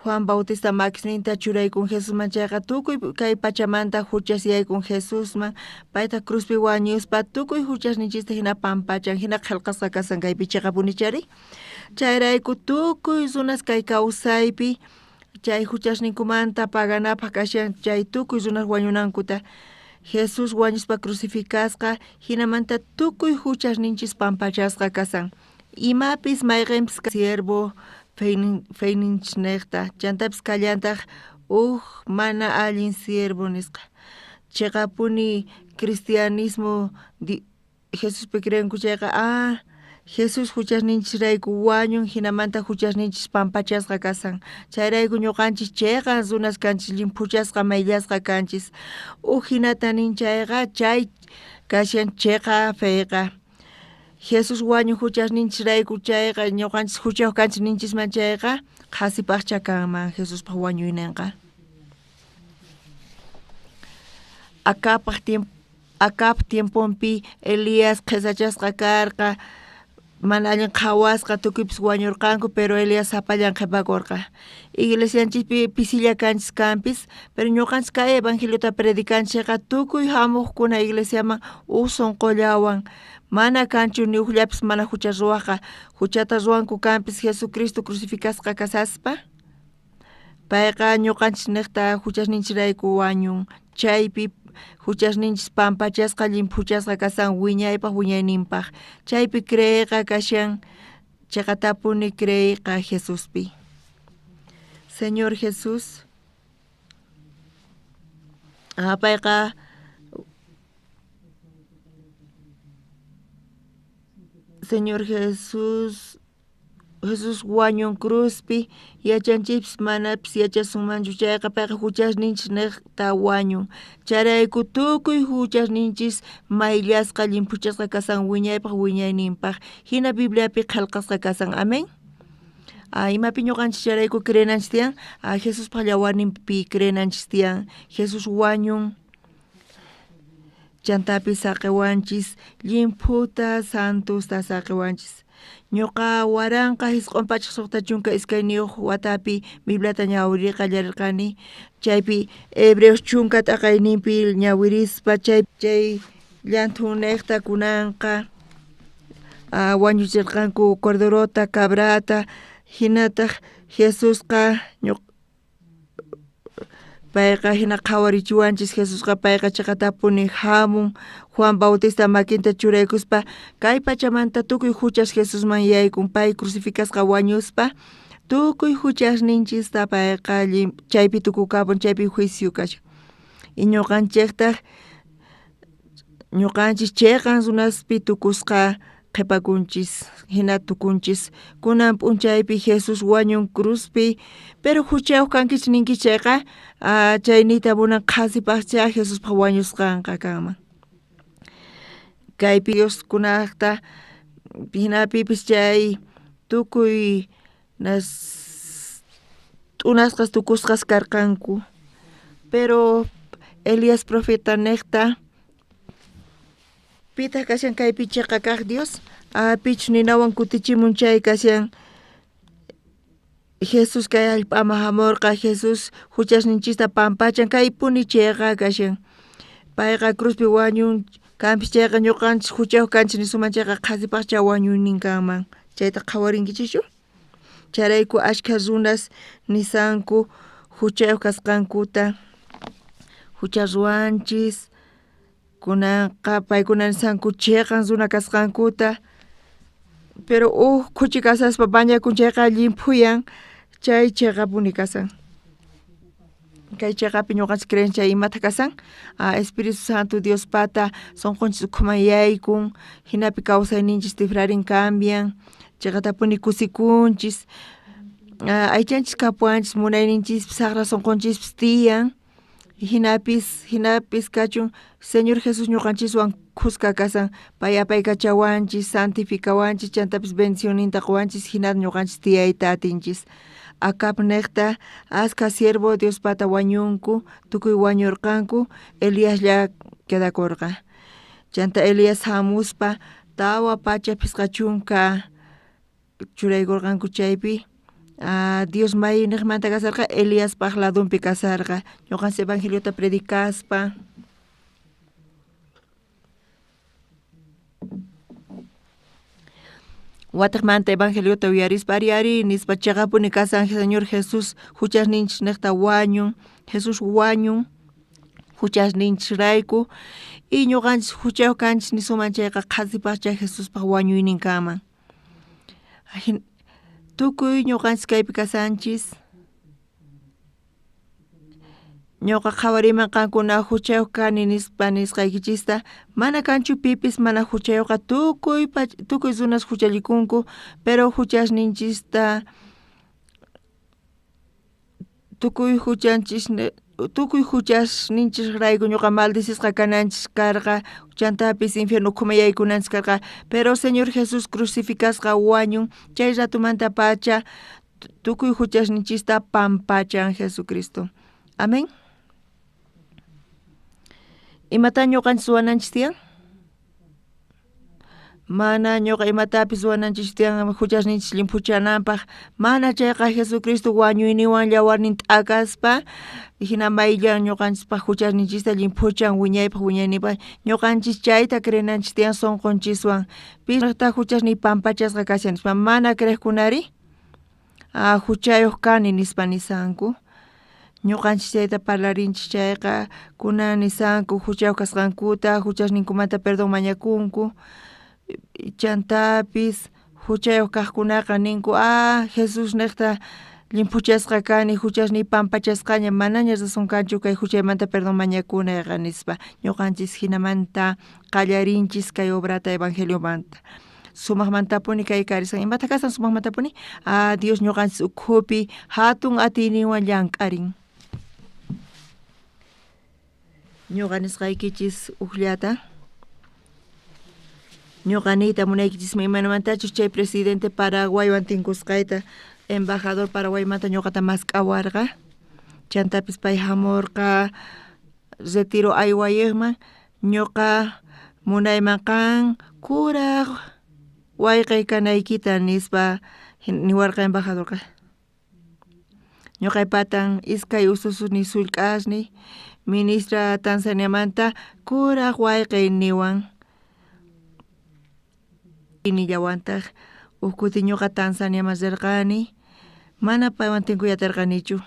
Juan Bautista makisninta churaykun Jesusman chayqa tukuy kay pachamanta huchas yaykun Jesusman, payta cruzpi wañuspa tukuy huchasninchista hina pampachan, hina qhelqasqa kasan kaypi cheqapunichari. Chayrayku tukuy runas kay kawsaypi chay huchasninkumanta paganapaq kashan chay tukuy runas wañunankuta. Jesús wañuspa crucificasqa, hinamanta tukuy huchasninchis pampachasqa kasan. Imapis mayqinpis siervo feyninchisnejta, chantapis kallantaq uj mana allin siervo nisqa. Cheqapuni cristianismo Jesuspi creenku chayqa, ah, Jesús huchasninchisrayku wañun, hinamanta huchasninchis pampachasqa kasan. Chayrayku ñuqanchis cheqan runas kanchis, llimphuchasqa mayllasqa kanchis. Uj hinata nin chayqa chay kashan cheqa feyqa. Jesús wañun huchasninchisrayku chayqa ñuqanchis huchayuq kanchis ninchisman chayqa qhasipaqcha kanman Jesuspaq wañuyninqa. Acab tiemponpi Elías qhesachasqa karqa, mana allin qhawasqa, tukuypis wañurqanku, pero Elías sapallan qhipakurqa. Iglesianchispi pisilla kanchis kanpis, pero ñuqanchis kay evangeliota predicanchikqa tukuy hamuqkuna iglesiaman uj sunqullawan, mana kanchu ni ujllapis mana hucha ruwaqqa, huchata ruwanku kanpis Jesucristo crucificasqa kasaspa. Payqa ñuqanchis niqta huchasninchisrayku wañun, chaypi huchasninchis pampachasqa llimphuchasqa kasan wiñaypaq wiñayninpaq. Chaypi creeyqa kashan cheqatapuni creeyqa Jesuspi. Señor Jesús, payqa Señor Jesús, Jesús wañun cruzpi, yachanchikpis manapis yachasunmanchu chayqa payqa huchasninchis niqta wañun. Chayrayku tukuy huchasninchis mayllasqa llimphuchasqa kasan wiñaypaq wiñayninpaq. Hina Bibliapi qhelqasqa kasan. Amén. Imapi ñuqanchis chayrayku creenanchis tiyan? Jesuspaq llawarninpi creenanchis tiyan. Jesús wañun chantapis saqiwanchis llimphuta santusta saqiwanchis. Ñuqa 1962 watapi Bibliata ñawiriy qallarirqani, chaypi Hebreos 10 t'aqayninpi ñawirispa chay llanthunniqta kunanqa wañuchirqanku corderota, cabrata, hinataq Jesusqa payqa hina qhawarichiwanchis Jesusqa payqa cheqatapuni hamun Juan Bautista makinta churaykuspa kay pachamanta tukuy huchas Jesusman yaykun, pay crucificasqa wañuspa tukuy huchasninchista payqa chaypi tukukapun, chaypi juicio kashan. Y ñuqanchiktaq ñuqanchis cheqan runaspi tukusqa qhipakunchis, hina tukunchis. Kunan p'unchaypi Jesús wañun cruzpi, pero huchayuq kankichis ninkichis chayqa, chay niyta munan qhasipaqcha Jesuspaq wañusqanqa kanman. Kaypi Dioskunaqta hinapipis chay tukuy t'unasqas tukusqas karqanku. Pero Elías profeta niqta pitaq kashan kaypi cheqa kaq Dios? Pichus ninawan kutichimun chay kashan Jesús kay hallp'aman hamurqa, Jesús huchasninchista pampachan, kaypuni chayqa kashan. Payqa cruzpi wañun Kanpis chayqa ñuqanchis huchayuq kanchis nisuman chayqa qhasipaqcha wañuynin kanman. Chayta qhawarinkichikchu? Chayrayku ashkha runas nisanku huchayuq kasqankuta, hucha ruwanchis, kunanqa paykuna nisanku chiqan runa kasqankuta, pero uj khuchi kasaspa bañakun chayqa llimphuyan, chay chiqapuni kasan. Kay chiqapi ñuqanchik creencia chay imata kasan? Espíritu Santo Diospata sunqunchis ukhuman yaykun, jinapi kawsayninchis tikrarin cambian, chiqatapuni kusikunchis, aychanchis kapuwanchis munayninchispis saqra sunqunchispis tiyan, jinapis jinapis kachun Señor Jesús ñuqanchiswan khuska kasan, pay apaykachawanchis, santificawanchis, chantapis bendicionninta quwanchis, jinata ñuqanchis tiyayta atinchis. Acab niqta askha siervo Diospata wañunku, tukuy wañurqanku, Eliaslla quedakurqa. Chanta Elías hamuspa 450 churaykurqanku chaypi, Dios mayniqmanta kasarqa, Eliaspaq ladunpi kasarqa, ñuqanchis evangeliota predicaspa. Watiqmanta evangeliota uyarispa ari ari nispa chiqapuni kasan Señor Jesús huchasninchis niqta wañun, Jesús wañun huchasninchisrayku y ñuqanchis huchayuq kanchis nisuman chayqa qhasipaqcha Jesuspaq wañuynin kanman. Tukuy ñuqanchis kaypi kasanchis, ñuqa qhawariyman qankuna huchayuq kani nispa nisqaykichista, mana kanchu pipis mana huchayuqqa, tukuy tukuy runas huchallikunku, pero huchasninchista tukuy huchanchis tukuy huchasninchisrayku ñuqa maldecisqa kananchis karqa, chantapis infierno ukhuman yaykunanchis karqa, pero Señor Jesús crucificasqa wañun, chay ratumantapacha tukuy huchasninchista pampachan Jesucristo. Amén. Imata ñuqanchis ruwananchis tiyan? Mana ñuqa imatapis ruwananchis tiyan huchasninchis llimphuchananpaq, mana chayqa Jesucristo wañuyninwan llawarnin t'akaspa hina mayllan ñuqanchispaq huchasninchista llimphuchan wiñaypaq wiñaynipaq, ñuqanchis chayta creenanchis tiyan sunqunchiswan, piqta huchasniy pampachasqa kashan nispa, mana creeqkunari huchayuq kani nispa nisanku. Ñuqanchis chayta parlarinchis chayqa kunan nisanku huchayuq kasqankuta, huchasninkumanta perdón mañakunku, chantapis huchayuq kaqkunaqa ninku Jesús niqta llimphuchasqa kani, huchasniy pampachasqaña, manaña razón kanchu kay huchaymanta perdón mañakunayqa nispa. Ñuqanchis jinamanta qallarinchis kay obrata evangeliomanta. Sumaqmantapuni kay karisan. Imata kasan sumaqmantapuni? Dios ñuqanchis ukhupi hatun atiyninwan llank'arin. Ñuqa nisqaykichis ujllata. Ñuqa niyta munaykichismi imaynamantachus chay presidente Paraguaywan tinkusqayta, embajador Paraguaymanta ñuqata mask'awarqa, chantapis pay hamurqa retiro aywayuqman, ñuqa munayman qan kuraq wayqay kanaykita nispa niwarqa embajadorqa. Ñuqaypatan iskay ususuni sullk'asniy, ministra Tanzaniamanta kuraq wayqay niwan. Nillawantaq uj kuti ñuqa Tanzaniaman rirqani, mana paywan tinkuy atirqanichu,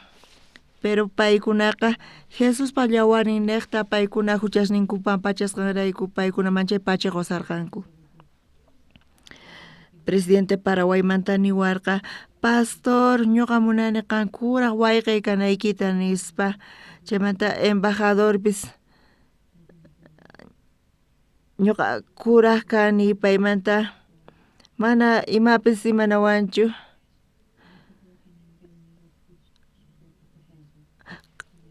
pero paykunaqa Jesuspa llawarnin niqta paykuna huchasninku pampachasqanrayku paykuna manchay pacha qusarqanku. Presidente Paraguaymanta niwarqa, pastor ñuqa munani qan kuraq wayqay kanaykita nispa, chaymanta embajadorpis ñuqa kuraq kani paymanta mana imapis imanawanchu.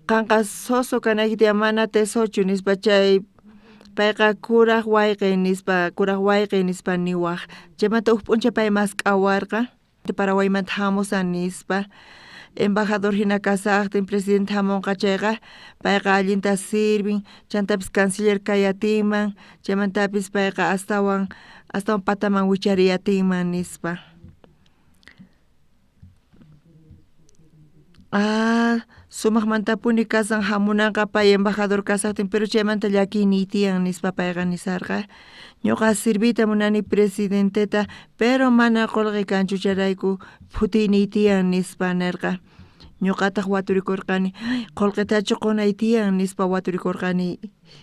Qanqa soso kanayki tiyan mana tesochu nispa, chay payqa kuraq wayqay nispa, kuraq wayqay nispa niwaq. Chaymanta uj p'unchay pay mask'awarqa, Paraguaymanta hamusan nispa, embajador hina kasaqtin presidente hamunqa chayqa payqa allinta sirvin, chantapis canciller kay atinman, chaymantapis payqa astawan astawan pataman wichariy atinman nispa. Sumajmantapuni kasan hamunanqa pay embajador kasaqtin, pero chaymanta llakiyniy tiyan nispa payqa nisarqa. Ñuqa sirviyta munani presidenteta, pero mana qullqi kanchu chayrayku phutiyniy tiyan nispa nirqa. Ñuqataq waturikurqani, qullqitachu qunay tiyan nispa waturikurqani,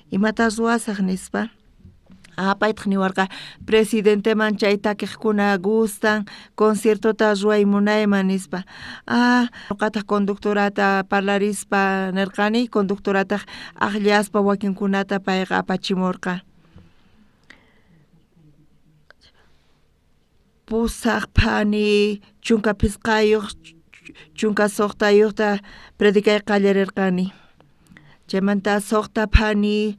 imata ruwasaq nispa. Paytaq niwarqa presidenteman chay takiqkuna gustan, conciertota ruway munayman nispa. Ñuqataq conductorata parlarispa nirqani, conductorataq aqllaspa wakinkunata payqa apachimurqa. 8 phani 15 16 predicay qallarirqani. Chaymanta 6 phani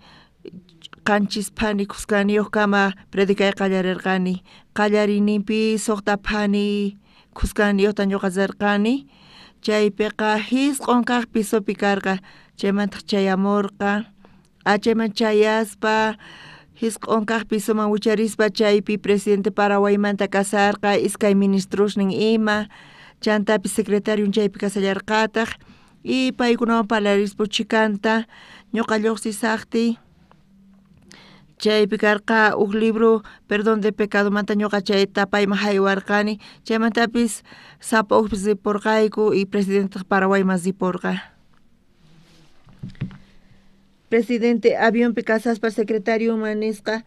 7 phani 2 kama predicay qallarirqani. Qallariyninpi 6 phani 2 ñuqa rirqani. Chaypiqa 9 kaq pisopi karqa. Chaymantaq chayamurqa. Chayman chayaspa 9 kaq pisoman wicharispa chaypi presidente Paraguaymanta kasarqa, iskay ministrosnin ima, chantapis secretarion chaypi kasallarqataq y paykunawan parlarispa chhikanta ñuqa lluqsisaqtiy chaypi karqa uj libro perdón de pecadomanta ñuqa chayta payman haywarqani, chaymantapis sapa ujpis ripurqayku y presidente Paraguayman ripurqa. Presidente avionpi kasaspa secretarioman nisqa,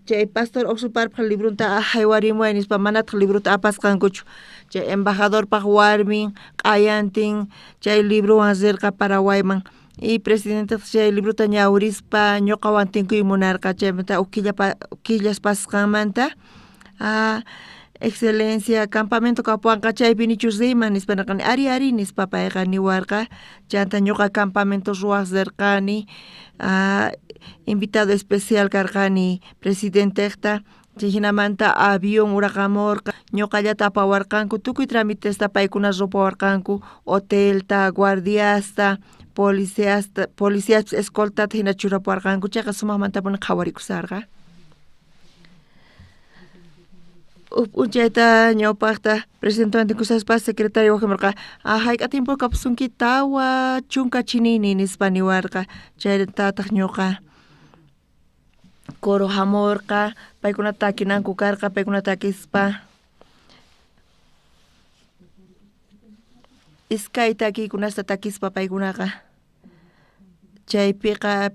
chay pastor Oxuparpaq libronta haywarimuway nispa, manataq librota apasqankuchu. Chay embajadorpaq warmin q'ayantin chay librowan rirqa Paraguayman y presidente chay librota ñawirispa ñuqawan tinkuy munarqa. Chaymanta uj killas pasasqanmanta excelencia campamento kapuwanqa chaypi nichu riyman nispa nirqani, ari ari nispa payqa niwarqa. Chanta ñuqa campamento ruwaq rirqani, invitado especial karqani presidenteqta. Chay hinamanta avión uraqamurqa, ñuqallata apawarqanku, tukuy tramitesta paykuna rupawarqanku, hotelta, guardiasta, policiasta, policiaspis escoltata hina churapuwarqanku, chayqa sumaqmantapuni qhawarikusarqa. Uj p'unchayta ñawpaqta presidentewan tinkusaspa secretario wajamurqa, hayk'a tiempo kapusunki 40 chinini nispa niwarqa. Chaytataq ñuqa coro hamurqa, paykuna takinanku karqa, paykuna takispa iskay takiykunasta takispa paykunaqa. Chaypiqa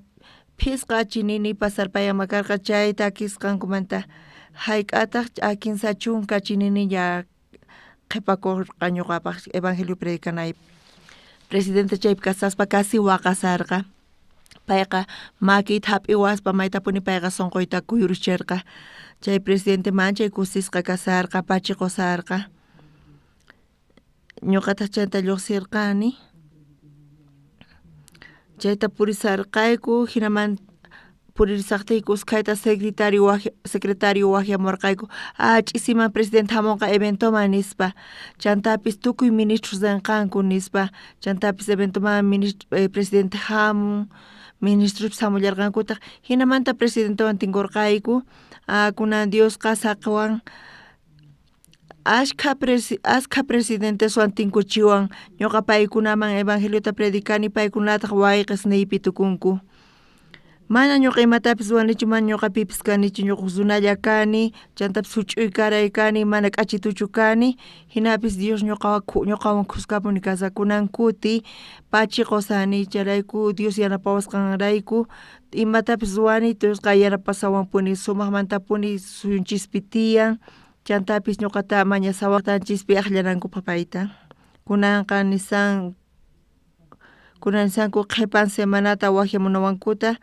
5 chinini pasarpayama karqa chay takisqankumanta. Hayk'ataq 30 chininiña qhipakurqa ñuqapaq evangelio predicanaypaq. Presidente chaypi kasaspa casi waqasarqa. Payqa makiyta hap'iwaspa maytapuni payqa sunquyta kuyurichirqa. Chay presidente manchay kusisqa kasarqa, pachiqusarqa. Ñuqataq chayta lluqsirqani. Chayta purisarqayku, hinaman puririsaqtiyku usqhayta secretario wajyamurqayku, ch'isiman presidente hamunqa eventoman nispa, chantapis tukuy ministros rinqanku nispa, chantapis eventoman presidente hamun, ministrospis hamullarqankutaq, hinamanta presidentewan tinkurqayku. Kunan Diosqa saqiwan askha presidenteswan tinkuchiwan, ñuqa paykunaman evangeliota predicani, paykunataq wayqesniypi tukunku. Mana ñuqa imatapis ruwanichu, mana ñuqa pipis kanichu, ñuqa runalla kani, chantapis huch'uy karay kani, mana k'achituchu kani, hinapis Dios ñuqawan khuskapuni kasakunan kuti pachiqusani, chayrayku Dios yanapawasqanrayku imatapis ruwani, Diosqa yanapasawanpuni, sumaqmantapuni suyunchispi tiyan, chantapis ñuqata mañasawaqtanchispi aqllanankupaq payta. Kunanqa nisan kunan nisanku qhipan semanata wajyamunawankuta,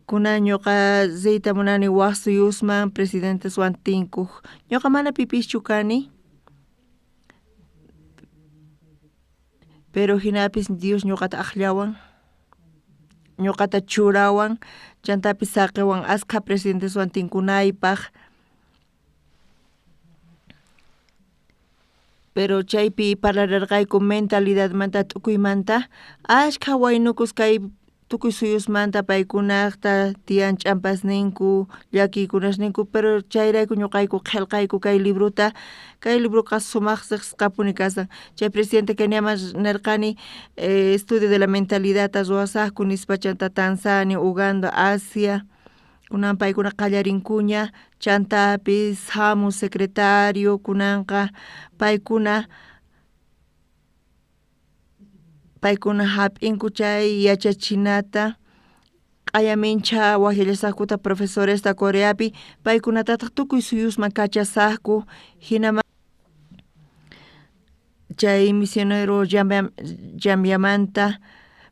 kunan ñuqa riyta munani waj suyusman presidenteswan tinkuq. Ñuqa mana pipischu kani, pero hinapis Dios ñuqata aqllawan, ñuqata churawan, chantapis saqiwan askha presidenteswan tinkunaypaq. Pero chaypi parlararqayku mentalidadmanta t'ukuymanta, ashkha waynukus kay Tukuy suyusmanta paykunaqta tiyan ch'ampasninku, llakiykunasninku, pero chayrayku ñuqayku qhilqayku kay librota, kay libroqa sumaq riqsisqapuni kasan. Chay presidente Keniaman nirqani estudio de la mentalidadta ruwasaqku nispa chanta Tanzania, Uganda, Asia, kunan paykuna qallarinkuña, chantapis hamun secretario kunanqa paykuna jap'inku chay yachachinata, q'ayamincha wajyallasaqkuta profesoresta Coreapi, paykunatataq tukuy suyusman kachasaqku, hinaman chay misionero Zambiamanta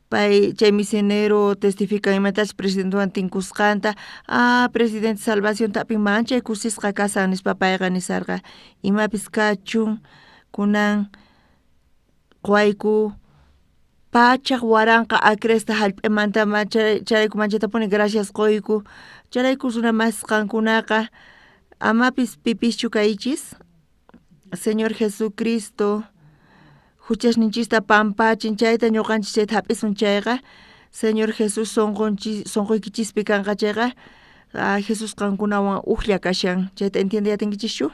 pay chay misionero testifican imatachus presidentewan tinkusqanta, ah presidente salvacionta apin manchay kusisqa kasan nispa payqa nisarqa, imapis kachun kunan quwayku 100,000 acresta jallp'amanta chayrayku manchatapuni gracias quyku, chayrayku runa masis qankunaqa amapis pipischu kaychis, Señor Jesucristo juchasninchista pampachin chayta ñuqanchis chayta jap'isun chayqa, Señor Jesús sunquykichispi kanqa chayqa, Jesús qankunawan ujlla kashan, chayta entiende atinkichischu?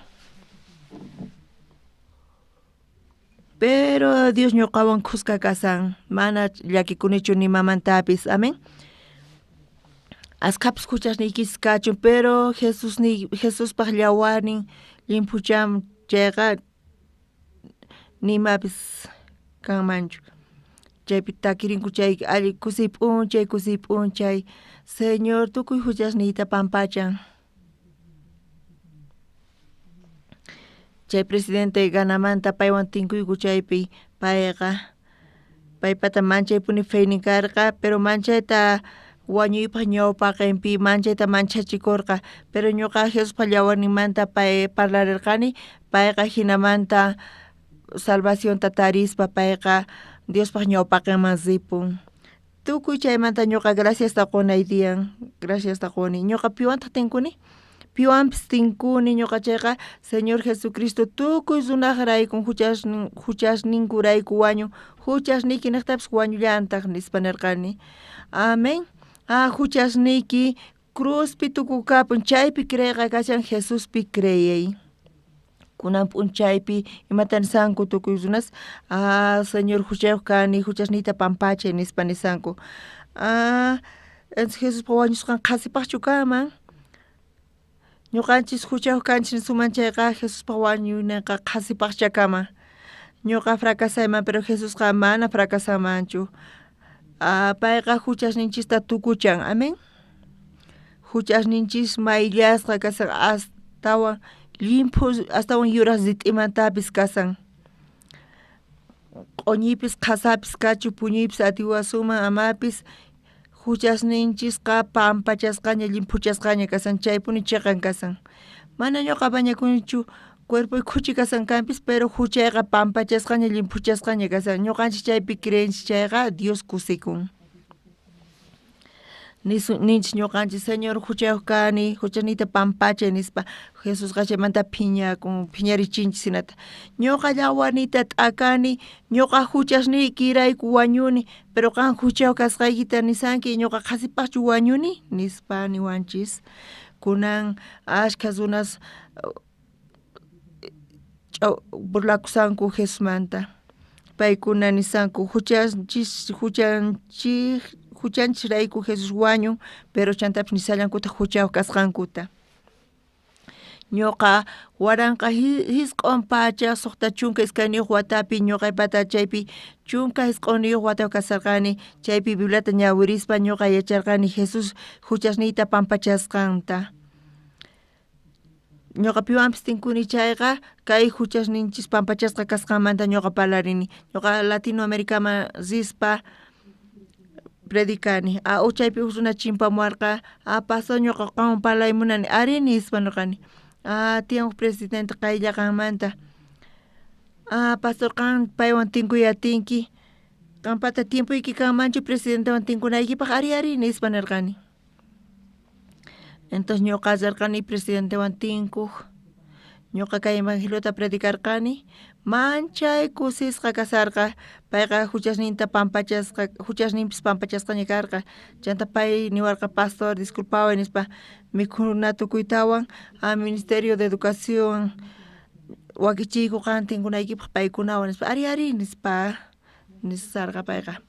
Pero Dios ñuqawan khuska kasan, mana llakikunichu ni mamantapis, amén. Askhapis juchasniykichis kachun, pero Jesuspaq llawarnin llimphuchan chayqa nimapis kanmanchu. Chaypi takirinku chay alli kusiy p'unchay, Señor tukuy juchasniyta pampachan. Chay presidente Ganamanta paywan tinkuyku chaypi payqa paypata manchaypuni feynin karqa, pero manchayta wañuypaq ñawpaqinpi manchayta manchachikurqa, pero ñuqa Jesuspa llawarninmanta pay parlarirqani, payqa hinamanta salvacionta tarispa payqa Diospaq ñawpaqinman ripun. Tukuy chaymanta ñuqa graciasta qunay tiyan, graciasta quni. Ñuqa piwantaq tinkuni? Piwanpis tinkuni ñuqa chayqa Señor Jesucristo tukuy runaqraykun juchasninkurayku wañun, juchasniyki niqtapis wañullantaq nispa nirqani. Amén. Ah, juchasniyki cruzpi tukukapun, chaypi creeyqa kashan Jesuspi creey. Kunan p'unchaypi imata nisanku tukuy runas, ah Señor juchayuq kani, juchasniyta pampachay nispa nisanku. Ah, entonces Jesuspa wañusqan qhasipaqchu kanman? Ñuqanchis juchayuq kanchis nisuman chayqa Jesuspa wañuyninqa qhasipaqcha kanman. Ñuqa fracasayman, pero Jesusqa mana fracasanmanchu. Payqa juchasninchista tukuchan, amén. Juchasninchis mayllasqa kasan astawan llimphu, astawan yuraq rit'imantapis kasan. Q'uñipis qhasapis kachu, puñuypis atiwasuman amapis juchasninchisqa pampachasqaña llimphuchasqaña kasan, chaypuni chiqan kasan. Mana ñuqa bañakunichu cuerpoy khuchi kasan kanpis, pero juchayqa pampachasqaña llimphuchasqaña kasan. Ñuqanchis chaypi creenchis chayqa Dios kusikun. Ninchis ñuqanchis Señor juchayuq kani, juchaniyta pampachay nispa, Jesusqa chaymanta phiñakun, phiñarichinchis hinata. Ñuqa llawarniyta t'akani, ñuqa juchasniykirayku wañuni, pero qan juchayuq kasqaykita nisanki, ñuqa qhasipaqchu wañuni nispa niwanchis. Kunan ashkha runas burlakusanku Jesusmanta. Paykuna nisanku juchanchisrayku Jesús wañun, pero chantapis nisallankutaq juchayuq kasqankuta. Ñuqa 1962 watapi ñuqaypata chaypi 19 watayuq kasarqani, chaypi Bibliata ñawirispa ñuqa yacharqani Jesús juchasniyta pampachasqanta. Ñuqa piwanpis tinkuni chayqa kay juchasninchis pampachasqa kasqanmanta ñuqa parlarini. Ñuqa Latinoamericaman rispa predicani. Ah, chaypi huk runa chimpamuwarqa, ah, pastor ñuqa qanwan parlay munani, ari nispa nirqani. Ah, tiyan huk presidente qaylla qanmanta. Ah, pastor qan paywan tinkuy atinki, qanpata tiempoyki kanmanchu presidentewan tinkunaykipaq, ari ari nispa nirqani. Entonces ñuqa rirqani presidentewan tinkuq, Ñuqa kay evangeliota predicarqani manchay kusisqa kasarqa payqa huchasninta pampachasqa huchasninpis pampachasqaña karqa chanta pay niwarqa pastor disculpaway nispa mikhuna tukuytawan a ministerio de educación wakichiyku qan tinkunaykipaq paykunawan nispa ari ari nispa nisarqa payqa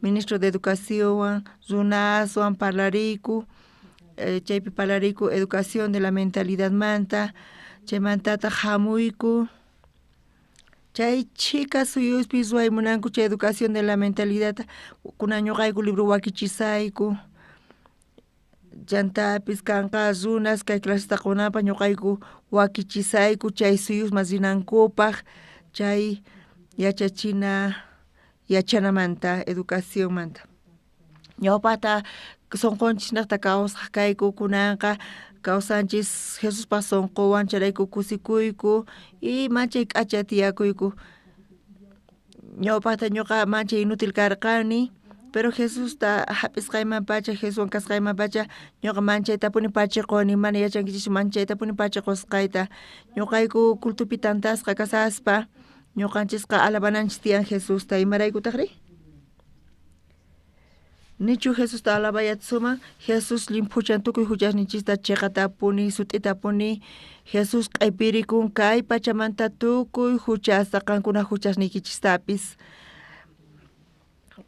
ministro de educaciónwan runaswan parlariyku chaypi parlariyku educación de la mentalidadmanta chaymantataq hamuyku chay chhika suyuspi ruway munanku chay educación de la mentalidadta kunan ñuqayku libro wakichisayku chantapis kanqa runas kay clasesta qunanpaq ñuqayku wakichisayku chay suyusman rinankupaq chay yachachina yachanamanta educacionmanta ñawpaqta sunqunchiknaqta kawsaq kayku kunanqa kawsanchis Jesuspaq sunquwan chayrayku kusikuyku y manchay k'acha tiyakuyku ñawpaqta ñuqa manchay inútil karqani pero Jesusta hap'isqaymanpacha Jesuswan kasqaymanpacha ñuqa manchaytapuni pachiquni mana yachankichischu manchaytapuni pachiqusqayta ñuqayku cultopi tantasqa kasaspa ñuqanchisqa alabananchis tiyan Jesusta imaraykutaqri nichu Jesusta alabayatsuman Jesús llimphuchan tukuy huchasninchista chiqatapuni sut'itapuni Jesús q'ipirikun kay pachamanta tukuy huchasta qankuna huchasniykichistapis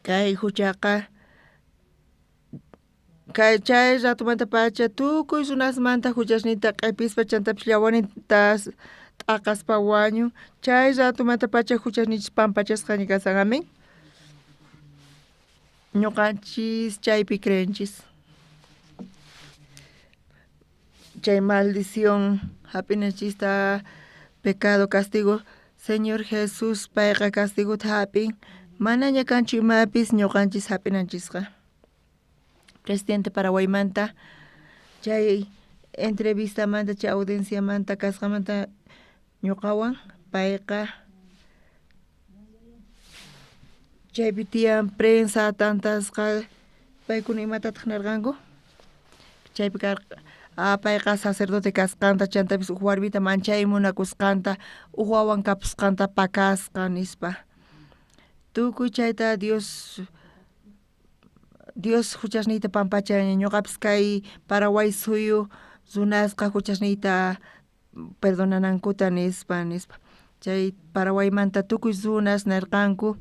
kay huchaqa kay chay ratomantapacha tukuy runasmanta huchasninta q'ipispa chantapis llawaninta t'aqaspa wañun chay ratomantapacha huchasninchis pampachasqaña kasan amén ñuqanchis chaypi creenchis chay maldición hap'inanchista pecado castigo Señor Jesús payqa castigota hap'in manaña kanchu imapis ñuqanchis hap'inanchisqa presidente Paraguaymanta chay entrevistamanta chay audienciamanta kasqamanta ñuqawan payqa chaypi tiyan prensa tantasqa paykuna imatataq nirqanku chaypi karqa payqa sacerdote kasqanta chantapis uj warmita manchay munakusqanta uj wawan kapusqanta pakasqa nispa tukuy chayta Dios Dios huchasniyta pampachan ñuqapis kay Paraguay suyu runasqa huchasniyta perdonanankuta nispa nispa chay Paraguaymanta tukuy runas nirqanku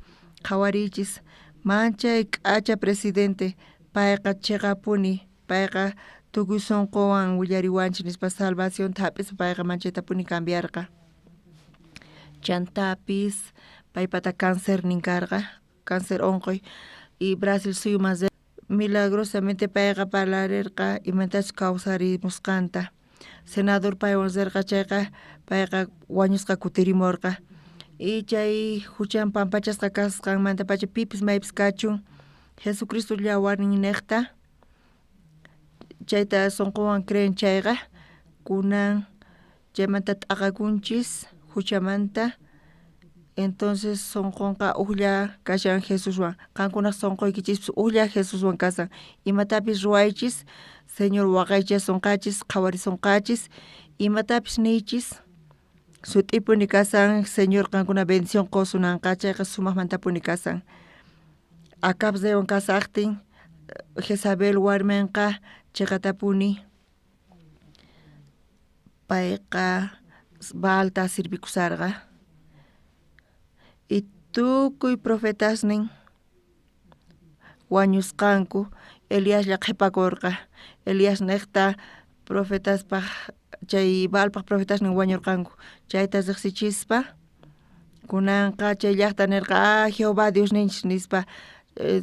qhawariychis manchay k'acha presidente payqa chiqapuni payqa tukuy sunquwan willariwanchik nispa salvacionta hap'ispa payqa manchaytapuni cambiarqa chantapis paypata cancernin karqa cáncer unquy y Brasil suyuman milagrosamente payqa parlarirqa imatachus kawsarimusqanta senador paywan rirqa chayqa payqa wañusqa kutirimurqa y chay huchan pampachasqa kasqanmantapacha pipis maypis kachun Jesucristo llawarninniqta chayta sunquwan creen chayqa kunan chaymanta t'aqakunchis huchamanta entonces sunqunqa ujlla kashan Jesuswan qankunaq sunquykichispis ujlla Jesuswan kasan imatapis ruwaychis Señor waqaychasunqachis qhawarisunqachis imatapis niychis sut'ipuni kasan Señor qankuna bendición qusunanqa chayqa sumaqmantapuni kasan Acab reywan kasaqtin Jezabel warminqa chiqatapuni payqa Baalta sirvikusarqa y tukuy profetasnin wañusqanku Eliaslla qhipakurqa Elias niqta profetaspaq chay Baalpaq profetasnin wañurqanku chayta riqsichispa kunanqa chay llaqta nirqa ah Jehová Diosninchis nispa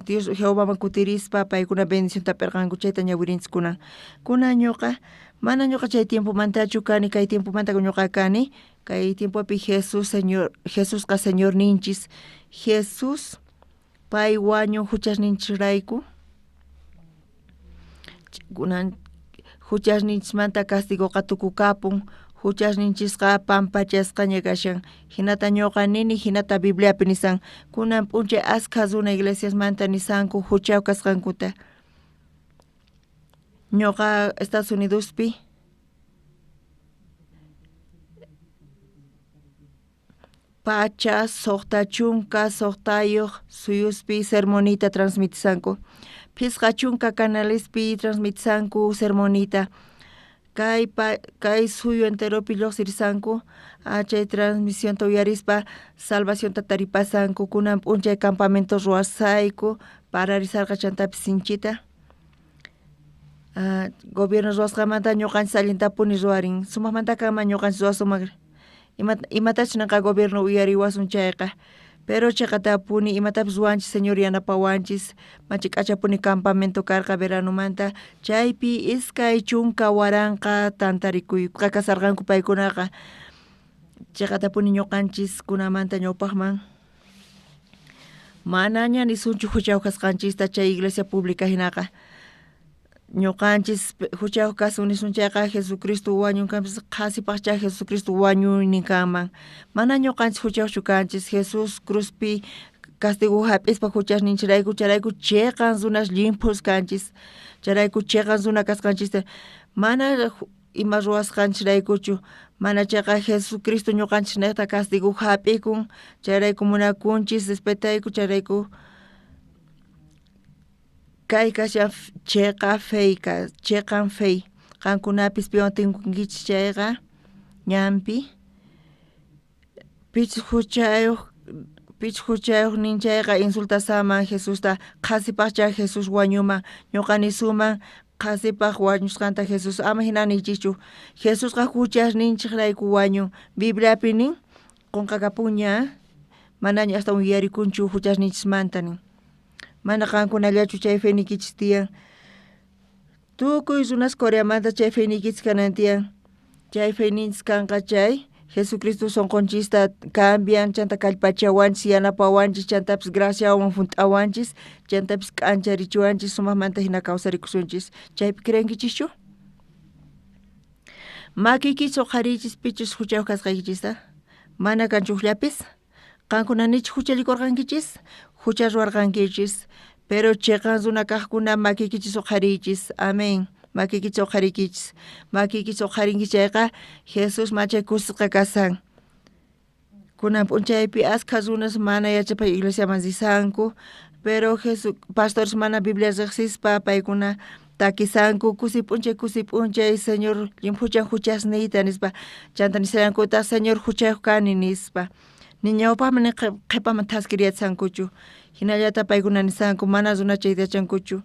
Dios Jehovaman kutirispa paykuna bendicionta hap'irqanku chayta ñawirinchis kunan kunan ñuqa mana ñuqa chay tiempomantachu kani kay tiempomanta ñuqa kani kay tiempopi Jesús Señor Jesusqa Señorninchis Jesús pay wañun huchasninchisrayku kunan huchasninchismanta castigoqa tukukapun huchasninchisqa pampachasqaña kashan hinata ñuqa nini hinata Bibliapi nisan kunan p'unchay askha runa iglesiasmanta nisanku huchayuq kasqankuta ñuqa Estados Unidospi Pacha 66 suyuspi sermonita transmitisanku. 50 canalespi transmitisanku sermonita. Kay suyu enteropi lloqsirisanku chay transmisionta uyarispa salvacionta taripasanku. Kunan p'unchay campamento ruwasayku pararisarqa chantapis sinchita. Gobierno ruwasqamanta ñuqanchis allintapuni ruwarin. Sumaqmanta kanman ñuqanchis ruwasunman imatachus ninqa gobierno uyariwasun chayqa. Pero chiqatapuni imatapis ruwanchis Señor yanapawanchis machi k'achapuni campamento karqa veranomanta chaypi 20,000 tantarikuyqa kasarqanku paykunaqa. Chiqatapuni ñuqanchis kunamanta ñawpaqman manaña nisunchu huchayuq kasqanchista chay iglesia pública hinaqa. Ñuqanchis huchayuq kasun nisun chayqa Jesucristo wañunkanpis qhasipaqchá Jesucristo wañuynin kanman. Mana ñuqanchis huchayuqchu kanchis Jesús cruzpi castigo hap'ispa huchasninchirayku chayrayku chiqan runas llimphus kanchis chayrayku chiqan runa kasqanchista mana ima ruwasqanchiraykuchu mana chayqa Jesucristo ñuqanchis niqta castigo hap'ikun chayrayku munakunchis respetayku chayrayku kay kashan chiqa feyka chiqan fey qankunapis piwan tinkunkichis chayqa ñanpi pichus huchayuq nin chayqa insultasaman Jesusta qhasipaqchá Jesús wañuman ñuqa nisuman qhasipaq wañusqanta Jesús ama hina niychischu Jesusqa huchasninchikrayku wañun Bibliapi nin qunqakapunña manaña astawan yuyarikunchu huchasninchismanta nin. Mana qankunallachu chay feyniykichis tiyan. Tukuy runas Coreamanta chay feyniykichis kanan tiyan. Chay feyninchis kanqa chay Jesucristo sunqunchista cambian chanta kallpachawanchis yanapawanchis chantapis graciawan hunt'awanchis chantapis k'ancharichiwanchis sumaqmanta hina kawsarikusunchis. Chaypi creenkichischu? Makiykichis uqhariychis pichus huchayuq kasqaykichista. Mana kanchu hukllapis. Qankuna nichu huchallikurqankichis? Hucha ruwarqankichis. Pero chiqan runa kaqkuna makiykichis uqhariychis. Amén. Makiykichis uqhariykichis. Makiykichis uqharinkichis chayqa Jesús machay kusisqa kasan. Kunan p'unchaypi askha runas mana yachapay iglesiaman risanku, pero Jesús pastores mana Biblia riqsispa paykuna takisanku kusi p'unchay Señor llimphuchan huchasniyta nispa chanta nisallankutaq Señor huchayuq kani nispa. Ni ñawpaqman ni qhipaman thaskiriyachankuchu. Hinallata paykuna nisanku mana runa chayta yachankuchu.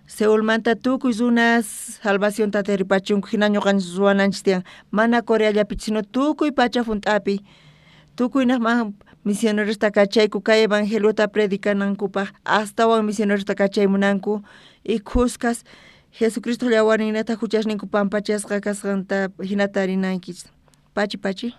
Seulmanta tukuy runas salvacionta taripachunku hina ñuqanchis ruwananchis tiyan. Mana Coreallapi sino tukuy pacha hunt'api. Tukuynaqman misionerosta kachayku kay evangeliota predicanankupaq astawan misionerosta kachaymunanku y khuskas Jesucristo llawarninata huchasninku pampachasqa kasqanta hina tarinankichis. Pachi pachi.